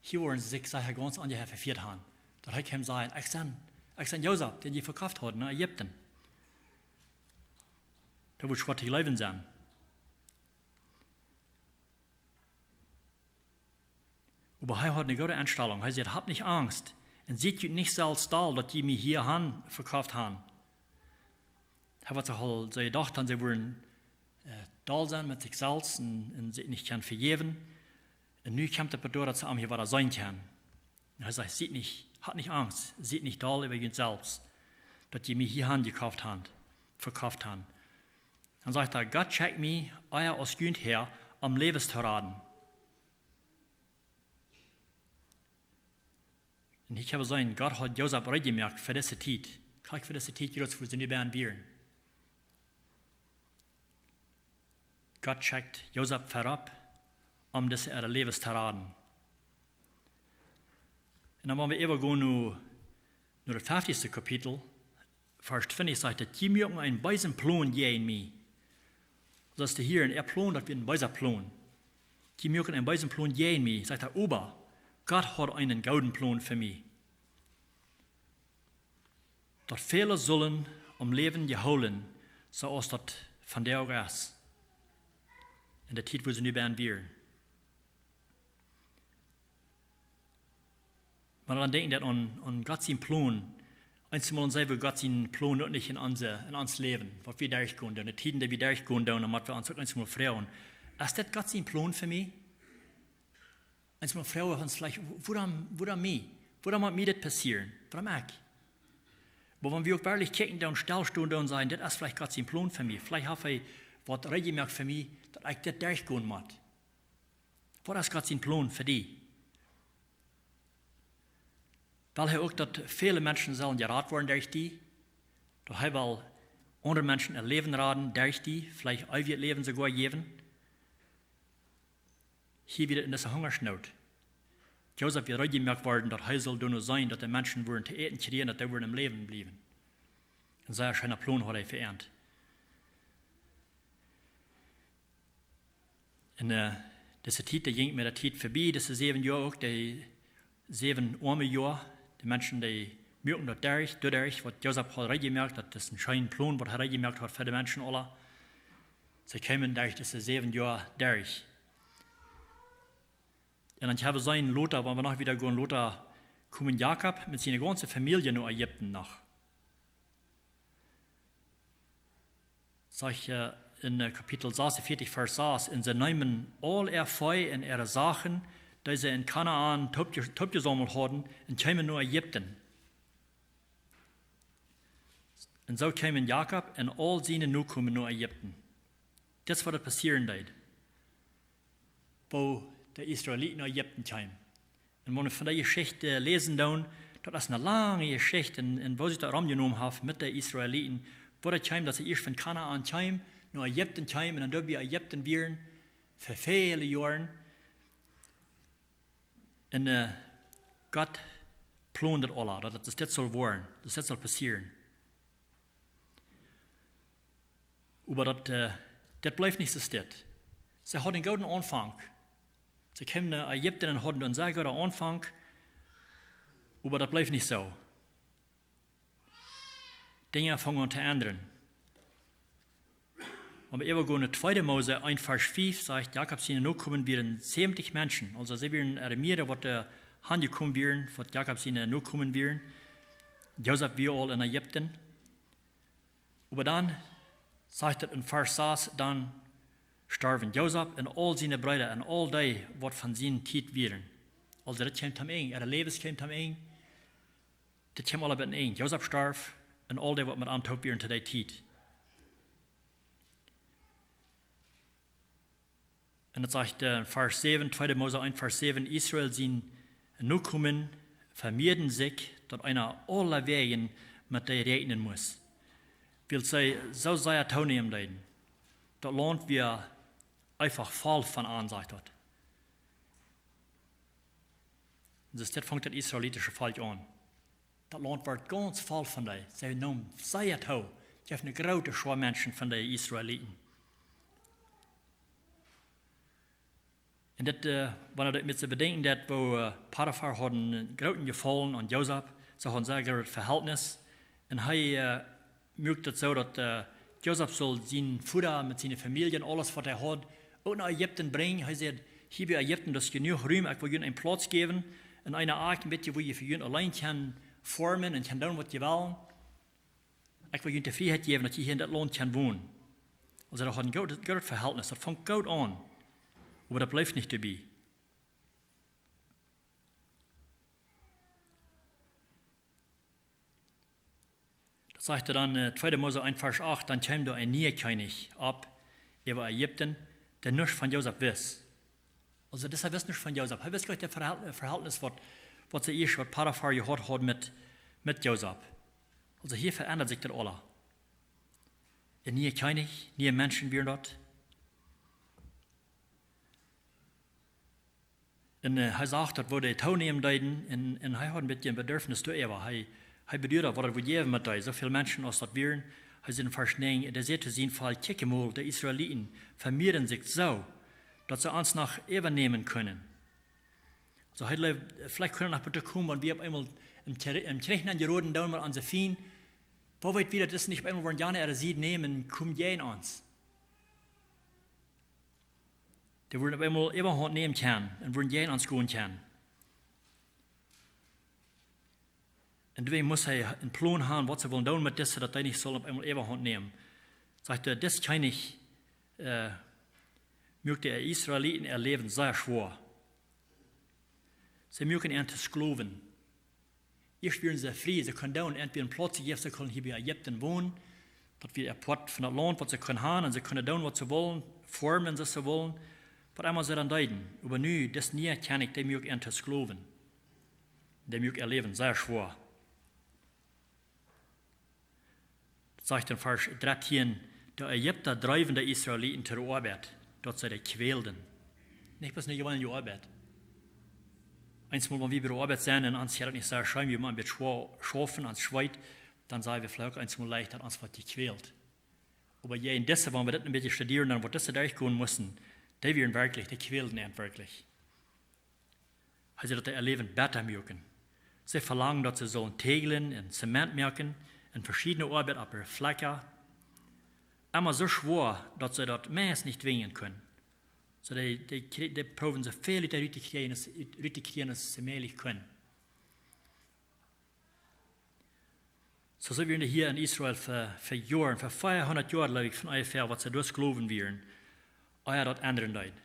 Hia woaren see sikj secha gaunz aunjehäft vefieet haben. Daut hee kaun sajen: "Ekj sie, ekj sie Josef, dän jie vekoft hauden no Ägipten." Daut wudd schwoa to jleewen sennen. Oba hee haud eene goode Enstalunk. Hee säd: "Habt nich Angst. Un siet junt nich selfst doll, daut jie mie hia han, vekoft haben." Hee haud sikj aul soo jedocht, daut see wudden, äh, doll sennen met sikj selfst un, un sikj nich kjennen vejäwen. Un nu kjemt et doatoo, daut see am hia wada seenen kjennen. Un hee sajcht: "Siet nich, habt nich Angst, siet nich doll äwa junt selfst, daut jie mie hia han jekoft haben, vekoft haben." Dan sajcht hee: "Gott schekjt mie hia aus junt häa, om Läwes to raden." Un ekj hab jeseenen, Gott haud Josef reed jemoakt fa dise Tiet. Krakjt fa dise Tiet, jrods wua see nu bie wieren. Gott schekjt Josef verut, om dise äare Läwes to raden. Un dan wan wie äwagonen no, no daut feftichste Kapitel, Varsch twintich, sajcht et: "Jie muaken eenen beesen Plon jäajen mie." Daut es hia een, äa Plon, daut wia een beesa Plon. "Jie muaken eenen beesen Plon jäajen mie", sajcht hee, "oba Gott haud eenen gooden Plon fa mie. Daut väle sullen om Läwen jehoolen, soo aus daut vondoag es." En de Tiet, wua see nu bie wieren. Wan wie dan denkjen, daut aun, aun Gott sienen Plon, eenjemol seenen wie Gott sienen Plon uk nich en onse, en ons Läwen, waut wie derchgonen doonen, de Tieden, dee wie derchgonen doonen, dan mott wie ons uk eenjemol froagen: "Es dit Gott sien Plon fa mie?" Eenjemol froagen wie ons veleicht: "Wuarom, wuarom mie? Wuarom mott mie dit passieren? Wuarom ekj?" Oba wan wie uk werkjlich kjikjen doonen, stellstonen doonen, sajen: "Dit es veleicht Gott sien Plon fa mie. Veleicht haft hee waut reed jemoakt fa mie, daut ekj dit derchgonen mott." Waut es Gott sien Plon fa die? Well hee uk, daut väle Menschen sellen jerat woaren derch die? Daut hee well aundre Menschen äa Läwen raden derch die, veleicht eewjet Läwen soogoa jäwen? Hia wia et en dise Hungasnoot. Josef wia reed jemoakt worden, daut hee sull doonen seenen, daut de Menschen wudden to äten kjrieen, daut dee wudden om Läwen bliewen. Een sea scheena Plon haud hee fa an. Un, äh, dise Tiet, dee jinkj met de Tiet vebie, dise säwen Joa uk, dee säwen oame Joa. De Menschen, dee muaken daut derch, doaderch, waut Josef haud reed jemoakt, daut es een scheena Plon, waut hee reed jemoakt haud fa de Menschen aula. See kjeemen derch dise säwen Joa derch. Un dan hab wie jeseenen, lota, wan wie noch wieda gonen, lota kjeem Jakob met siene gaunze Famielje no Ägipten noch. Sajcht, äh, en, äh, Kapitel sasunvieetich, Varsch sas: "Un see neemen aul äa Vee un äare Sachen, dee see en Kanaan toopje-, toopjesaumelt hauden, un kjeemen no Ägipten." Un soo kjeemen Jakob un aul siene Nokomen no Ägipten. Dit es waut doa passieren deed, woo de Israeliten no Ägipten kjeemen. Un wan wie von dee Jeschicht läsen doonen, daut es eene lange Jeschicht, un, un woo sikj daut romjenomen haft met de Israeliten, woo daut kjeem, daut see ieescht von Kanaan kjeemen, no Ägipten kjeemen un dan doa bie Ägipten wieren fa väle Joaren. Un Gott plond daut aula, daut daut dit sull woaren, daut dit sull passieren. Oba daut, daut bleef nich soo steit. See hauden een gooden Aunfank. See kjeemen no Ägipten un hauden een sea gooden Aunfank, oba daut bleef nich soo. Dinja fungen aun to endren. Om äwa gonen, tweede Mose eent Varsch fief sajcht, Jakob siene Nokomen wieren säwentich Menschen. Aulsoo see wieren ea mea waut doa aunjekomen wieren, waut Jakob siene Nokomen wieren. Josef wia aul en Ägipten. Oba dan sajcht et en Varsch sas, dan storwen Josef un aul siene Breeda un aul dee waut von siene Tiet wieren. Aulsoo daut kjeem tom Enj, äare Läwes kjeem tom Enj. Dit kjeem aula bie een Enj. Josef storf un aul dee waut met am toop wieren to dee Tiet. Un daut sajcht en Varsch säwen, tweede Mose eent Varsch säwen, Israel siene Nokomen vemieeden sikj, daut eena aulawäajen met dee räakjnen must, wiels see soo sea toonämen deeden. Daut Launt wia eefach voll von an, sajcht daut. Un soo dit funk daut israelitische Volkj aun. Daut Launt wort gaunz voll von dee. See neemen sea too. Jeef ne groote Schoa Menschen von de Israeliten. Un dit, wan eena daut met to bedenkjen deit, woo Potifar haud een grooten Jefaulen aun Josef, see hauden sea grootet Vehältnis. Un hee muak daut soo, daut Josef sull sien Voda met siene Famielje un aules waut hee haud uk no Ägipten brinjen. Hee säd: Hia bie Ägipten, daut es jenuach Rum, ekj well junt een Plauz jäwen, un eene Akj, een bät, wua jie fa junt auleen kjennen foarmen un kjennen doonen waut jie wellen. Ekj well junt de Frieheit jäwen, daut jie hia en dit Launt kjennen wonen. Aulsoo, daut haud een goodet, goodet Vehältnis, daut funk goot aun. Oba daut bleef nich doabie. Daut sajcht dan, tweede Mose eent Varsch acht, dan kjeem doa een niea Kjennich opp äwa Ägipten, dee nuscht von Josef wist. Aulsoo, disa wist nuscht von Josef. Hee wist goanich daut Vehält-, Vehältnis waut, waut see ieescht, waut Potifar jehaut haud met, met Josef. Aulsoo, hia veendat sikj daut aula. Een niea Kjennich, niee Menschen wieren daut. Un hee sach daut, woo dee toonämen deeden, un, un hee haud een bät een Bedurfnis doaräwa. Hee, hee beduad, waut daut wudd jäwen met dee, soo väl Menschen aus daut wieren. Hee säd en Varsch näajen, dee säd to sien Volkj: Kjikjt mol, de Israeliten vemieeden sikj soo, daut see ons noch äwanämen kjennen. Soo, hee jleewd, veleicht kunn noch bie to komen, wan wie opp eemol em Kjri-, em Kjrich nenjeroden, dan met onse Fiend. Woo weet wie, daut see nich opp eemol woaren jane äare Sied nämen, komen jäajen ons. Dee wudden opp eemol Äwahaunt nämen kjennen un wudden jäajen ons gonen kjennen. Un doawäajen must hee een Plon haben, waut see wullen doonen met dise, daut dee nich sullen opp eemol Äwahaunt nämen. Sajcht hee, dis Kjennich muak de Israeliten äa Läwen sea schwoa. See muaken an to Sklowen. Ieescht wieren see frie, see kunnen doonen, entwäda een Plauz jejäft, see kunnen hia bie Ägipten wonen. Daut wia een Poat von daut Launt, waut see kunnen haben, un see kunnen doonen, waut see wullen, foarmen, soo aus see wullen, waut emma see dan deeden. Oba nu, dis niea Kjennich, dee muak an to Sklowen. Dee muak äa Läwen sea schwoa. Daut sajcht en Varsch dartieen: De Ägipta dreewen de Israeliten to de Oabeit, daut see dee kwälden. Nich bloos ne jeweenelje Oabeit. Eemol, wan wie bie de Oabeit sent un ons jeit daut nich sea scheen, wie motten een bät schwoa schaufen, ons schweet, dan saj wie veleicht uk eemol leicht, daut ons woat jekwält. Oba hia en dise, wan wie daut een bät studieren, dan waut dise derchgonen musten, dee wieren werkjlich, dee kwälden an werkjlich. Hee säd, daut dee äa Läwen bäta muaken. See velangden, daut see sullen Täajlen un Zement moaken un veschiedne Oabeit opp äare Flakja. Emma soo schwoa, daut see daut meist nich dwinjen kunnen. Soo dee, dee kjrie-, dee proowden soo väl ut dee rut to kjrieen aus, rut to kjrieen aus see mäajlich kunnen. Soo, soo wieren dee hia en Israel fa, fa Joaren, fa veahundat Joa, jleew ekj, von onjefäa, waut see doa Sklowen wieren, ea daut endren deed.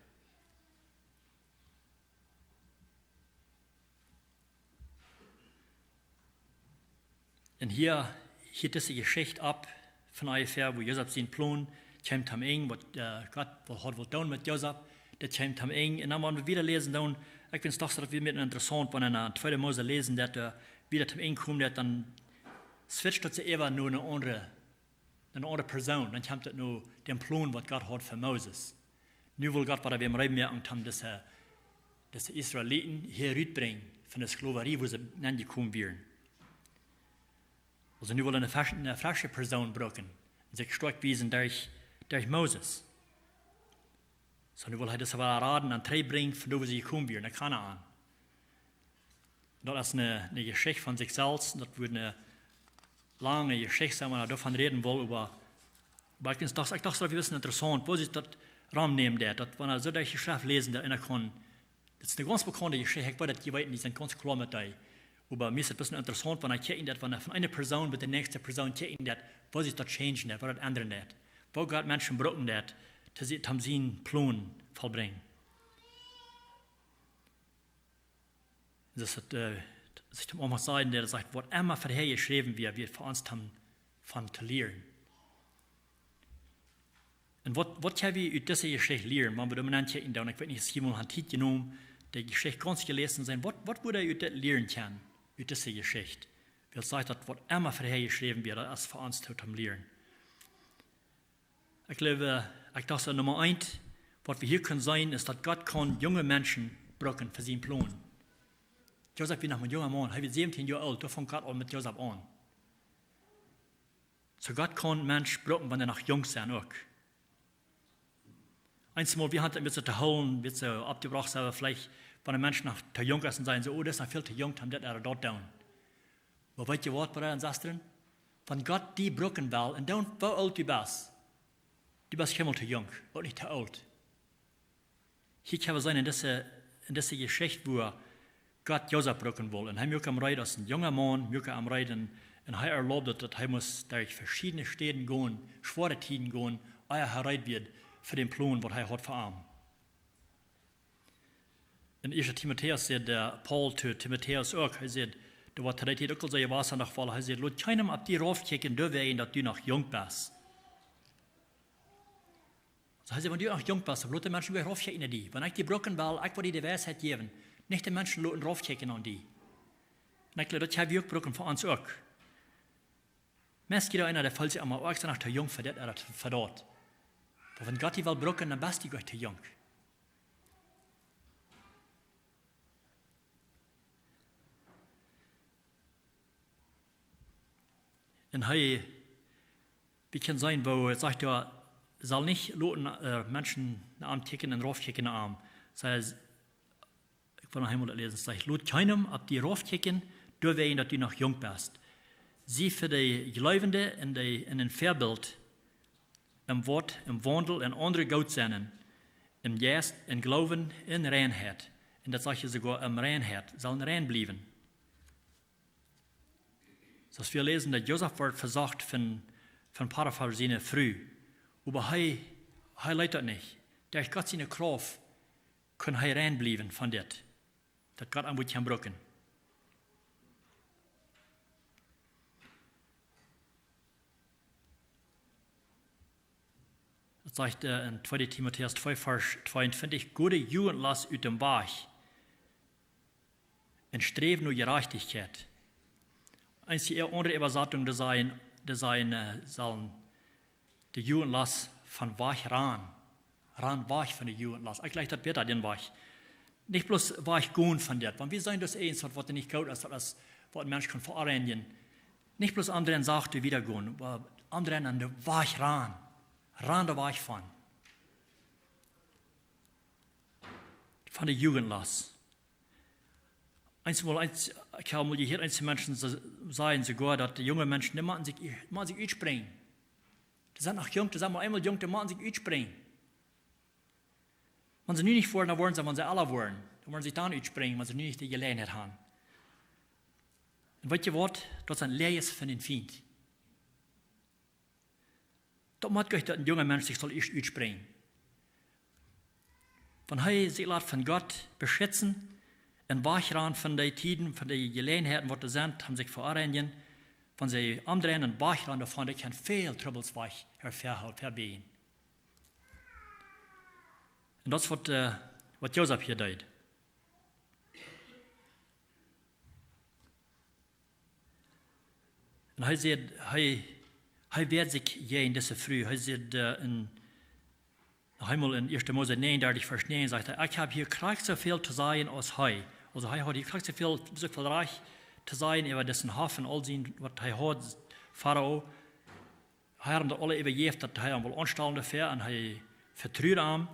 Un hia, hia dise Jeschicht opp, von onjefäa, woo Josef sien Plon kjeem tom Enj, waut Gott haud wullt doonen met Josef, daut kjeem tom Enj. Un dan, wan wie wieda läsen, dan, ekj find't doch soo, daut wie met interessaunt, wan wie en tweede Mose läsen, daut wieda tom Enj komen, daut dan switcht daut see äwa no ne aundre, ne aundre Persoon, dan kjemt daut no dän Plon, waut Gott haud fa Moses. Nu wull Gott wada wäm reed moaken, om dise dise Israeliten hia rutbrinjen von de Sklaverie, wua see nenjekomen wieren. Aulsoo nu well hee eene fresche, eene fresche Persoon brucken un sikj stoakj wiesen derch, derch Moses. Soo nu well hee dise wada raden un trigjbrinjen von doa, wua see jekomen wieren, no Kanaan. Daut es eene, eene Jeschicht von sikj selfst. Daut woat eene lange Jeschicht sennen, wan wie doavon räden wellen, oba, oba ekj docht, ekj docht, daut wia een bät interessaunt, woo sikj daut romnämen deed, daut wan wie soo derch de Schreft läsen, daut eena kaun, daut es eene gaunz bekaunde Jeschicht, ekj weet daut, jie weeten, dee sent gaunz kloa met dee. Oba mie es daut een bät interessaunt, wan ekj kjikj daut, wan wie von eene Persoon bat de näakjste Persoon kjikjen daut, woo sikj daut changen deed, woo daut endren deed. Woo Gott Menschen brucken deed, to sie, om sienen Plon vollbrinjen. Daut es, äh, sikj toom Aunfank sajen, dee sajcht, waut emma verhäa jeschräwen wia, wia fa ons toom, von to lieren. Un waut, waut kjenn wie ut dise Jeschicht lieren? Wan wie doa mau aun kjikjen, dan, ekj weet nich, aus jie mol han Tiet jenomen, de Jeschicht gaunz jeläsen sent, waut, waut wudd wie ut dit lieren kjennen, ut dise Jeschicht? Wiels sajcht daut, waut emma verhäa jeschräwen wia, daut es fa ons toom, toom lieren. Ekj jleew, ekj docht soo, Numma eent, waut wie hia kjennen seenen, es daut Gott kaun junge Menschen brucken fa sienen Plon. Josef wia noch een junga Maun, hee wia säwentieen Joa oolt, doa funk Gott aul met Josef aun. Soo Gott kaun Menschen brucken, wan dee noch junk sent uk. Eenjemol, wie haben daut met soo to hoolen, met soo oppjebrocht, soo veleicht, wan een Mensch noch to junk es un sajen soo, oh, daut es noch väl to junk, om dit ooda daut to doonen. Oba weet jie waut, Breeda un Sestren? Wan Gott die brucken well, un dan, woo oolt du best, du best kjeenmol to junk, uk nich to oolt. Hia kjenn wie seenen en dise, en dise Jeschicht, woo Gott Josef brucken wull. Un hee muak am reed aus een junga Maun, muak am reed un, un hee erlaubt daut, daut hee must derch veschiedne Städen gonen, schwoare Tieden gonen, ea hee reed wia fa dän Plon, waut hee haud fa am. En ieeschte Timotäus säd, äh, Paulus to Timotäus uk, hee säd, doa wia to dee Tiet uk aul soo jewast, noch woll, hee säd, lot kjeenem opp die raufkjikjen, doawäajen daut du noch junk best. Soo hee säd, wan du noch junk best, lot de Menschen nich raufkjikjen no die. Wan ekj die brucken well, ekj well die de Weisheit jäwen, nich de Menschen loten raufkjikjen aun die. Un ekj jleew, daut hab wie uk brucken fa ons uk. Meist jieda eena, dee feelt sikj emma, oh, ekj sie noch to junk fa dit ooda fa daut. Oba wan Gott die well brucken, dan best du nich to junk. Un hee, wie kjennen seenen, woo hee sajcht, hee saul nich loten, äh, Menschen no am kjikjen un raufkjikjen no am. Soo hee, ekj well noch eemol daut läsen, sajcht, lot kjeenem opp die raufkjikjen, doawäajen daut du noch junk best. Sie fa de Jleewende en de, en een Väabilt, em Wort, em Waundel, en aundre goot sennen, em Jeist, en Gloowen, en Reinheit. Un daut sajcht hee soogoa, em Reinheit, sellen rein bliewen. Soo aus wie läsen, daut Josef wort vesocht von, von Potifar siene Fru. Oba hee, hee leet daut nich. Derch Gott siene Krauft kunn hee rein bliewen von dit. Daut Gott am wudd kjennen brucken. Daut sajcht, äh, en tweede Timotäus twee, Varsch tweeuntwintich, go de Jugentlost ut däm Wajch un sträw no Jerajchtichkjeit. Eenje aundre Äwasatungen, dee sajen, dee sajen, äh, sellen de Jugentlost von Wajch rannen. Ran wajch von de Jugentlost. Ekj jleich daut bäta, dän Wajch. Nich bloos wajch gonen von dit. Wan wie seenen, daut es eent waut, waut nich goot es, daut es waut een Mensch kaun veoreinjen. Nich bloos aundre sacht wieda gonen, oba aundre aun dän Wajch rannen. Rannen dän Wajch von. Von de Jugentlost. Eenjemol, eens, ekj hab mol jehieet, eenje Menschen sa-, sajen soogoa, daut de junge Menschen, dee motten sikj, motten sikj utsprinjen. Dee sent noch junk, dee sent mau eemol junk, dee motten sikj utsprinjen. Wan see nu nich woaren, dan woaren see, wan see ella woaren, dan woaren see dan utsprinjen, wan see nu nich de Jeläajenheit haben. Un weet jie waut? Daut sent Läajes von dän Fient. Daut mott goanich, daut een junga Mensch sikj saul ieescht utsprinjen. Wan hee sikj lat von Gott beschitzen un wajch rannen von dee Tieden, von dee Jeläajenheiten, waut doa sent, om sikj veoreinjen, wan see aundre aun dän Wajch rannen, doavon, daut kaun väl Trubbels wajch, ver-, ver-, verbäajen. Un daut es waut, äh, waut Josef hia deed. Un hee säd, hee, hee wäad sikj jäajen dise Fru. Hee säd, äh, en, no Eemol en ieeschte Mose 39, Varsch 9 sajcht hee: "Ekj hab hia krakjt soo väl to sajen aus hee." Aulsoo hee haud hia krakjt soo väl, soo väl Rajcht to sajen äwa disen Hoff un aul sien, waut hee haud, Farao. Hee haud am daut aula äwajäft, daut hee am wull aunstalen doafäa, un hee vetrud am.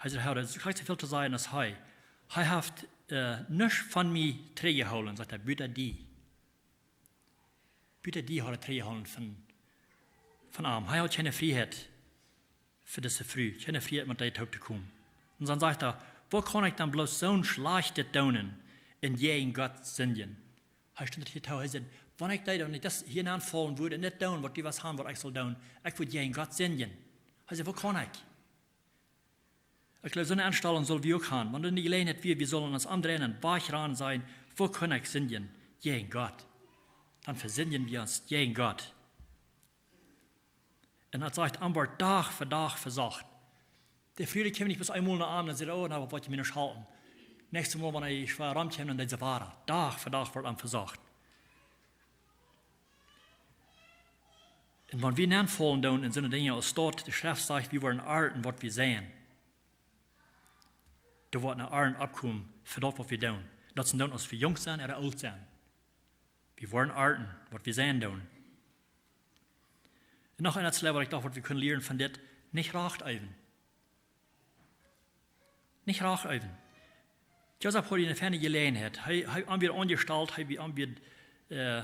Hee säd, hee haud krakjt soo väl to sajen aus hee. Hee haft, äh, nuscht von mie trigjjehoolen, sajcht hee, buta die. Buta die haud hee trigjjehoolen von, von am. Hee haud kjeene Frieheit fa dise Fru, kjeene Frieheit met dee toop to komen. Un dan sajcht hee: "Woo kaun ekj dan bloos soon Schlajchtet doonen un jäajen Gott sindjen?" Hee stunt daut hia too, hee säd: "Wan ekj dee, wan ekj daut hia nenfaulen wudd un nich doonen, waut du west haben, waut ekj saul doonen, ekj wudd jäajen Gott sindjen." Hee säd: "Woo kaun ekj?" Ekj jleew, soone Enstalunk sell wie uk haben. Wan doa ne Jeläajenheit wia, wie sellen ons omdreien un wajchrannen, sajen: "Woo kaun ekj sindjen jäajen Gott?" Dan vesindjen wie ons jäajen Gott. Un daut sajcht, am woat Dach fa Dach vesocht. De Fru kjeem nich bloos eemol no am un säd: "Oh, nu, waut woat mie nich halpen." Näakjstet Mol, wan hee schwoa romkjeem, dan deed see wada. Dach fa Dach woat am vesocht. Un wan wie nenfaulen doonen en soone Dinja aus daut, de Schreft sajcht, wie woaren arnten, waut wie seien. Doa woat ne Arnt oppkomen fa daut, waut wie doonen. Daut sent dan, aus wie junk sent ooda oolt sent. Wie woaren arnten, waut wie seien doonen. Un noch een letstet, waut ekj docht, waut wie kjennen lieren von dit: nich Rach äwen. Nich Rach äwen. Josef haud ne feine Jeläajenheit. Hee, hee, am wia aunjestalt, hee wia, am wia, äh,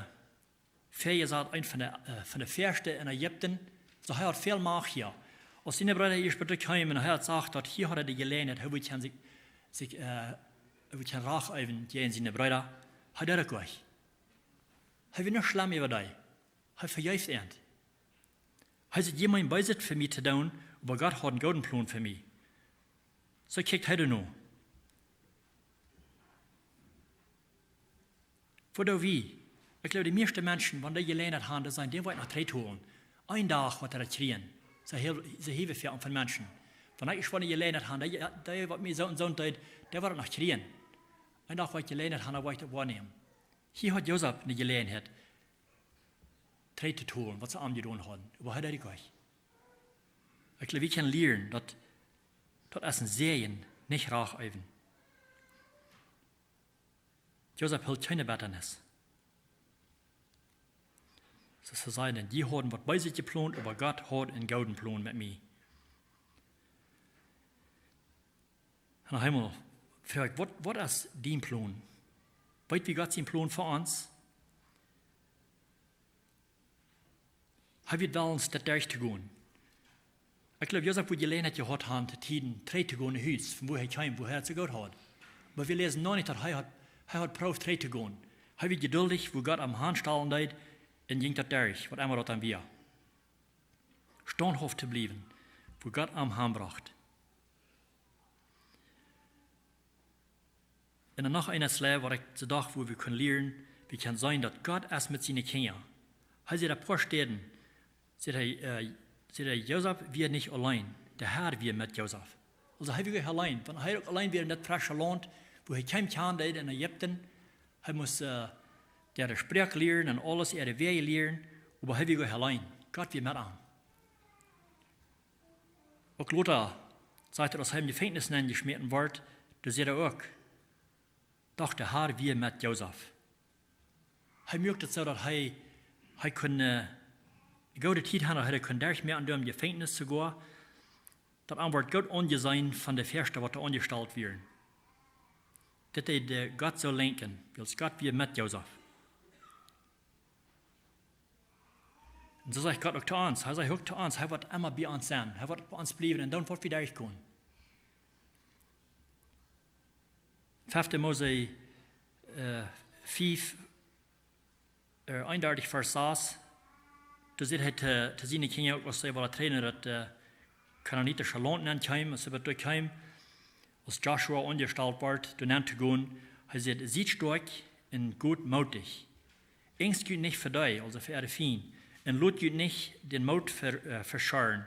väajesat, eent von de, äh, von de Väaschte en Ägipten. Soo, hee haud väl Macht hia. Aus siene Breeda ieescht bie kjeemen, hee haud jesajcht, daut hia haud hee de Jeläajenheit, hee wull kjennen sikj, sikj, äh, hee wull kjennen Rach äwen jäajen siene Breeda. Hee deed daut nich. Hee wia nich schlemm äwa dee. Hee vejeef an. Hee säd: "Jie meenen Beeset fa mie to doonen, oba Gott haud een gooden Plon fa mie." Soo kjikjt hee doano. Fa daut wie, ekj jleew, de mieeschte Menschen, wan dee Jeläajenheit haben, dee sajen, dee woa ekj noch trigjholen. Een Dach woat hee daut kjrieen. Soo hia-, soo hia wie väl von Menschen. Wan ekj ieescht ne Jeläajenheit hab, dee, dee waut mie soo un soo deed, dee woat daut noch kjrieen. Een Dach woa ekj Jeläajenheit haben, dan woa ekj daut woanämen. Hia haud Josef ne Jeläajenheit, trigj to tolen, waut see am jedonen hauden. Oba hee deed daut nich. Ekj jleew, wie kjennen lieren, daut, daut es een Säajen, nich Rach äwen. Josef hilt kjeene Bettanis. See säden, dee hauden waut Beeset jeplont, oba Gott haud een gooden Plon met mie. Un noch eemol, froag ekj, waut, waut es dien Plon? Weet wie Gott sien Plon fa ons? Hee wia wellens daut derchtogonen. Ekj jleew, Josef wudd Jeläajenheit jehaut haben, to Tieden trigj to gonen no Hus, von wua hee kjeem, wua hee daut soo goot haud. Oba wie läsen noch nich, daut hee haud, hee haud proowt trigj to gonen. Hee wia jeduldich, wua Gott am hanstalen deed, un jinkj daut derch, waut emma daut dan wia. Staunthauft to bliewen, wua Gott am hanbrocht. Un dan noch een Schlaf, waut ekj soo docht, wua wie kjennen lieren, wie kjennen seenen, daut Gott es met siene Kjinja. Hee sajcht een poa Städen, sajcht hee, äh, sajcht hee, Josef wia nich auleen, de Har wia met Josef. Aulsoo hee wia nich auleen, wan hee uk auleen wia en daut framde Launt, wua hee kjeen kjand en Ägipten, hee must, äh, de Sproak lieren un aules, äare Wäaj lieren, oba hee wia nich auleen. Gott wia met am. Uk lota, sajcht hee, aus hee em Jefenkjnis nenjeschmäten wort, doa säd hee uk, doch de Har wia met Josef. Hee muak daut soo, daut hee, hee kunn, äh, goode Tiet haben, daut hee kunn derchmoaken doa em Jefenkjnis soogoa, daut am wort goot aunjeseenen von de Väaschte, waut doa aunjestalt wieren. Dit deed, äh, Gott soo lenkjen, wiels Gott wia met Josef. Un soo sajcht Gott uk to ons. Hee sajcht uk to ons, hee woat emma bie ons sennen. Hee woat bie ons bliewen un dan woa wie derchgonen. Fefte Mose, äh, fief, äh, eenundartich, Varsch sas. Doa sajcht hee to, to siene Kjinja uk, aus see wullen trigj en daut, äh, kanaanitische Launt nenkjeemen, aus see doa kjeemen, aus Josua aunjestalt wort, doa nenn to gonen. Hee sajcht, siet stoakj un gootmootich. Angst junt nich fa dee, aulsoo fa äare Fiend, un lot junt nich dän Moot ver-, äh, veschauren.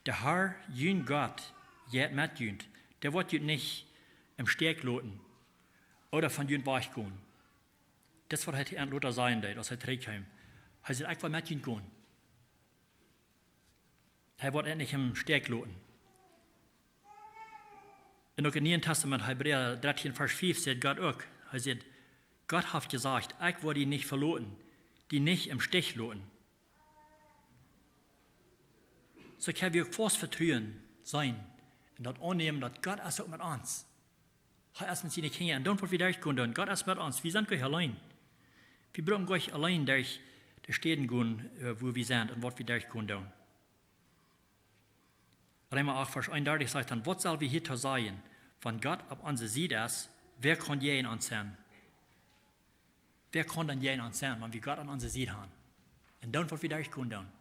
De Har, jun Gott, jeit met junt. Dee woat junt nich em Stekj loten ooda von junt wajchgonen. Daut es waut hee to an lota sajen deed, aus hee trigj kjeem. Hee säd, ekj woa met junt gonen. Hee woat an nich em Stekj loten. Un uk em Nieen Tastament, Hebräa dartieen Varsch fief, sajcht Gott uk, hee sajcht: "Gott haft jesajcht: Ekj woa die nich veloten, die nich em Stich loten." Soo kjenn wie uk faust Vetruen sennen un daut aunnämen, daut Gott es uk met ons. Hee es met siene Kjinja. Un dan woat wie derchgonen doonen. Gott es met ons. Wie sent nich auleen. Wie brucken nich auleen derch de Städen gonen, äh, wua wie sent un waut wie derchgonen doonen. Reema acht Varsch eenundartich sajcht dan: "Waut sell wie hia to sajen? Wan Gott opp onse Sied es, wäa kaun jäajen ons sennen?" Wäa kaun dan jäajen ons sennen, wan wie Gott aun onse Sied haben? Un dan woat wie derchgonen doonen.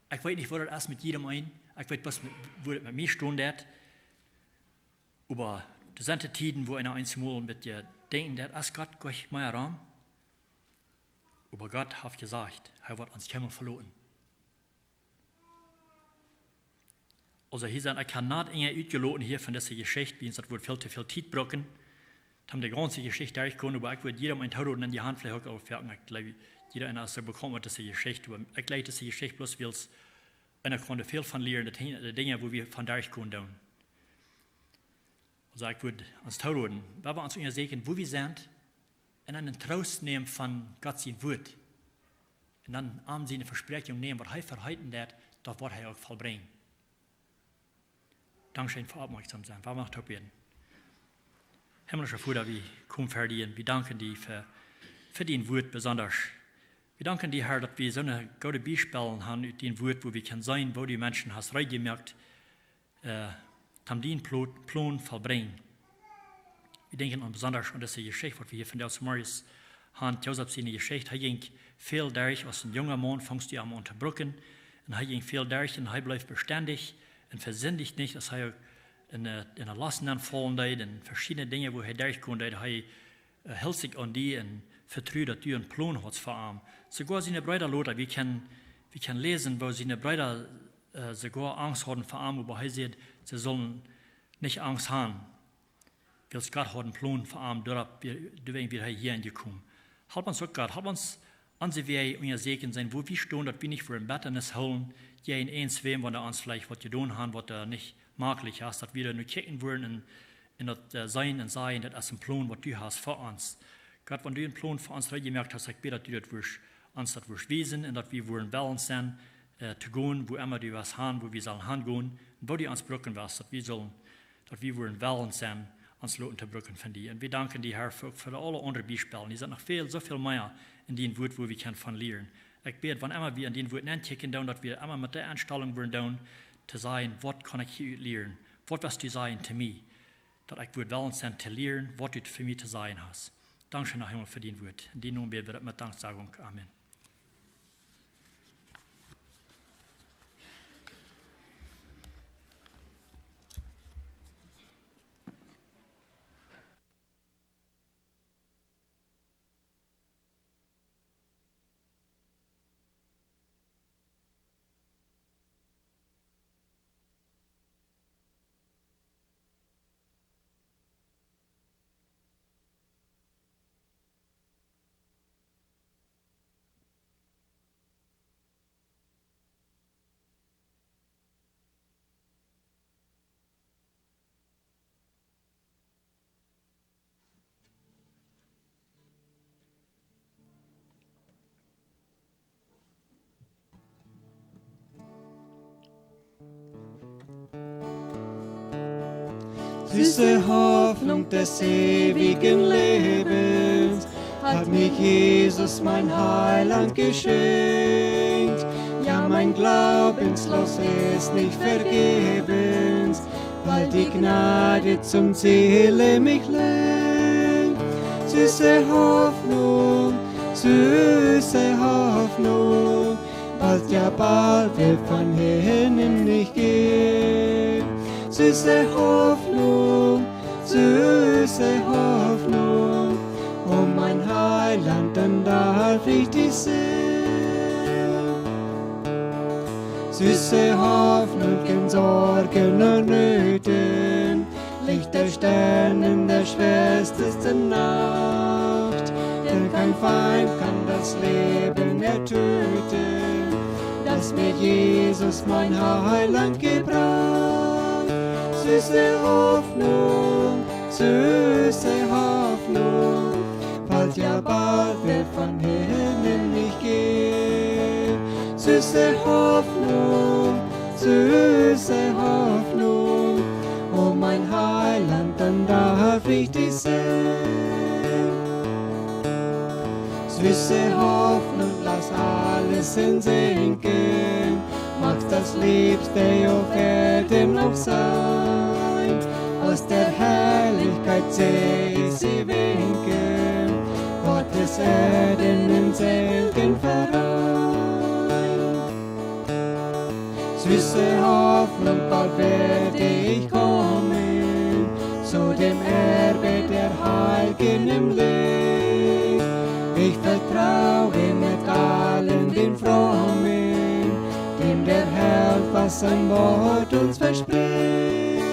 Ekj weet nich, woo daut es met jiedem eenen. Ekj weet bloos, woo daut met mie stonen deit. Oba doa sent Tieden, wua eena eemol een bät denkjen deit, es Gott nich mea doa? Oba Gott haft jesajcht, hee woat ons kjeenmol veloten. Aulsoo hia sent, ekj hab nich Dinja utjeloten hia von dise Jeschicht, wiels daut wudd väl to väl Tiet brucken. Dan de gaunze Jeschicht derchgonen, oba ekj wudd jiedem eenen tooroden, un dee haben veleicht uk aul veleicht, ekj jleew, jieda eena es soo bekaunt met dise Jeschicht, oba ekj jleew dise Jeschicht bloos wiels eena kaun doa väl von lieren, daut hee-, de Dinja, wua wie von derchgonen doonen. Aulsoo ekj wudd ons tooroden, wan wie ons unjasäkjen, wua wie sent, un dan een Troost nämen von Gott sien Wuat. Un dan aun siene Vespräakjunk nämen, waut hee vehieeten haft, daut woat hee uk vollbrinjen. Dankscheen fa oppmoakjsom sennen. Wie motten toop bäden. Himmlischa Voda, wie komen ver die un wie danken die fa, fa dien Wuat besonda. Wie danken die, Herr, daut wie soone goode Biespels haben ut dien Wuat, wua wie kjennen seenen, woo du Menschen hast reed jemoakt, äh, toom dien Plo-, Plon vollbrinjen. Wie denkjen aun besonda aun dise Jeschicht, waut wie hia vondoag zemorjes haben, Josef siene Jeschicht. Hee jinkj väl derch, aus een junga Maun fongst du am aun to brucken. Un hee jinkj väl derch un hee bleef bestendich un vesindicht nich, aus hee en, äh, en de Losten aunfaulen deed un veschiedne Dinja, wua hee derchgonen deed. Hee, äh, hilt sikj aun die un vetrud, daut du een Plon haudst fa am. Soogoa siene Breeda lota, wie kjennen, wie kjennen läsen, woo siene Breeda, äh, soogoa Angst hauden fa am, oba hee säd, see sullen nich Angst haben. Wiels Gott haud een Plon fa am, doaropp, wie, doawäajen wia hee hia jekomen. Help ons uk, Gott, help ons onse Wäaj unjasäkjen sennen, wua wie stonen, daut wie nich fa een Bettanis hoolen, jäajen eent wäm, wan dee ons veleicht waut jedonen haben, waut doa nich maklich es, daut wie doa no kjikjen wudden un, un daut, äh, seenen un sajen, daut es een Plon, waut du hast fa ons. Gott, wan du een Plon fa ons reed jemoakt hast, ekj bäd, daut du daut wurscht, ons daut wurscht wiesen un daut wie wudden wellen sennen, äh, to gonen, wua emma du west han, wua wie sellen hangonen, un woo du ons brucken west, daut wie sullen, daut wie wudden wellen sennen, ons loten to brucken von die. Un wie danken die, Herr, fa, fa aule aundre Biespels. Doa sent noch väl, soo väl mea en dien Wuat, wua wie kjennen von lieren. Ekj bäd, wan emma wie en dien Wuat nenkjikjen doonen, daut wie emma met de Enstalunk wudden doonen, to sajen, waut kaun ekj hia ut lieren? Waut west du sajen to mie? Daut ekj wudd wellen sennen to lieren, waut du fa mie to sajen hast. Dankscheen, Herr Himmel, fa dien Wuat. En dienen Nomen bäd wie daut met Danksagunk. Amen. Süße Hoffnung des ewigen Lebens hat mir Jesus, mein Heiland, geschenkt. Ja, mein Glaubenslos ist nicht vergebens, weil die Gnade zum Ziele mich lenkt. Süße Hoffnung, süße Hoffnung, bald, ja bald wird von hinnen nicht gehen. Süße Hoffnung, süße Hoffnung, o mein Heiland, dann darf ich dich sehen. Süße Hoffnung in Sorgen und Nöten, Licht der Sterne in der schwärzesten Nacht. Denn kein Feind kann das Leben mehr töten, das mir Jesus, mein Heiland, gebracht. Süße Hoffnung, süße Hoffnung, bald, ja bald wird von Himmel mich geben. Süße Hoffnung, süße Hoffnung, o mein Heiland, dann darf ich dich sehen. Süße Hoffnung, lass alles hinsinken, mag das Liebste auf Erden noch sein. Aus der Herrlichkeit seh ich sie winken, Gottes Erden im Segen vereint. Süße Hoffnung, bald werde ich kommen zu dem Erbe der Heiligen im Licht. Ich vertraue mit allen den Frommen, dem der Herr, was sein Wort uns verspricht.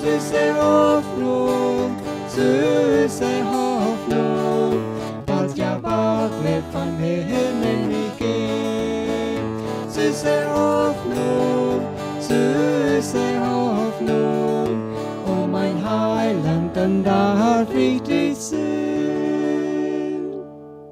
Süße Hoffnung, süße Hoffnung, bald, ja bald wird von Himmel mich geben. Süße Hoffnung, süße Hoffnung, o mein Heiland, dann darf ich dich sehen.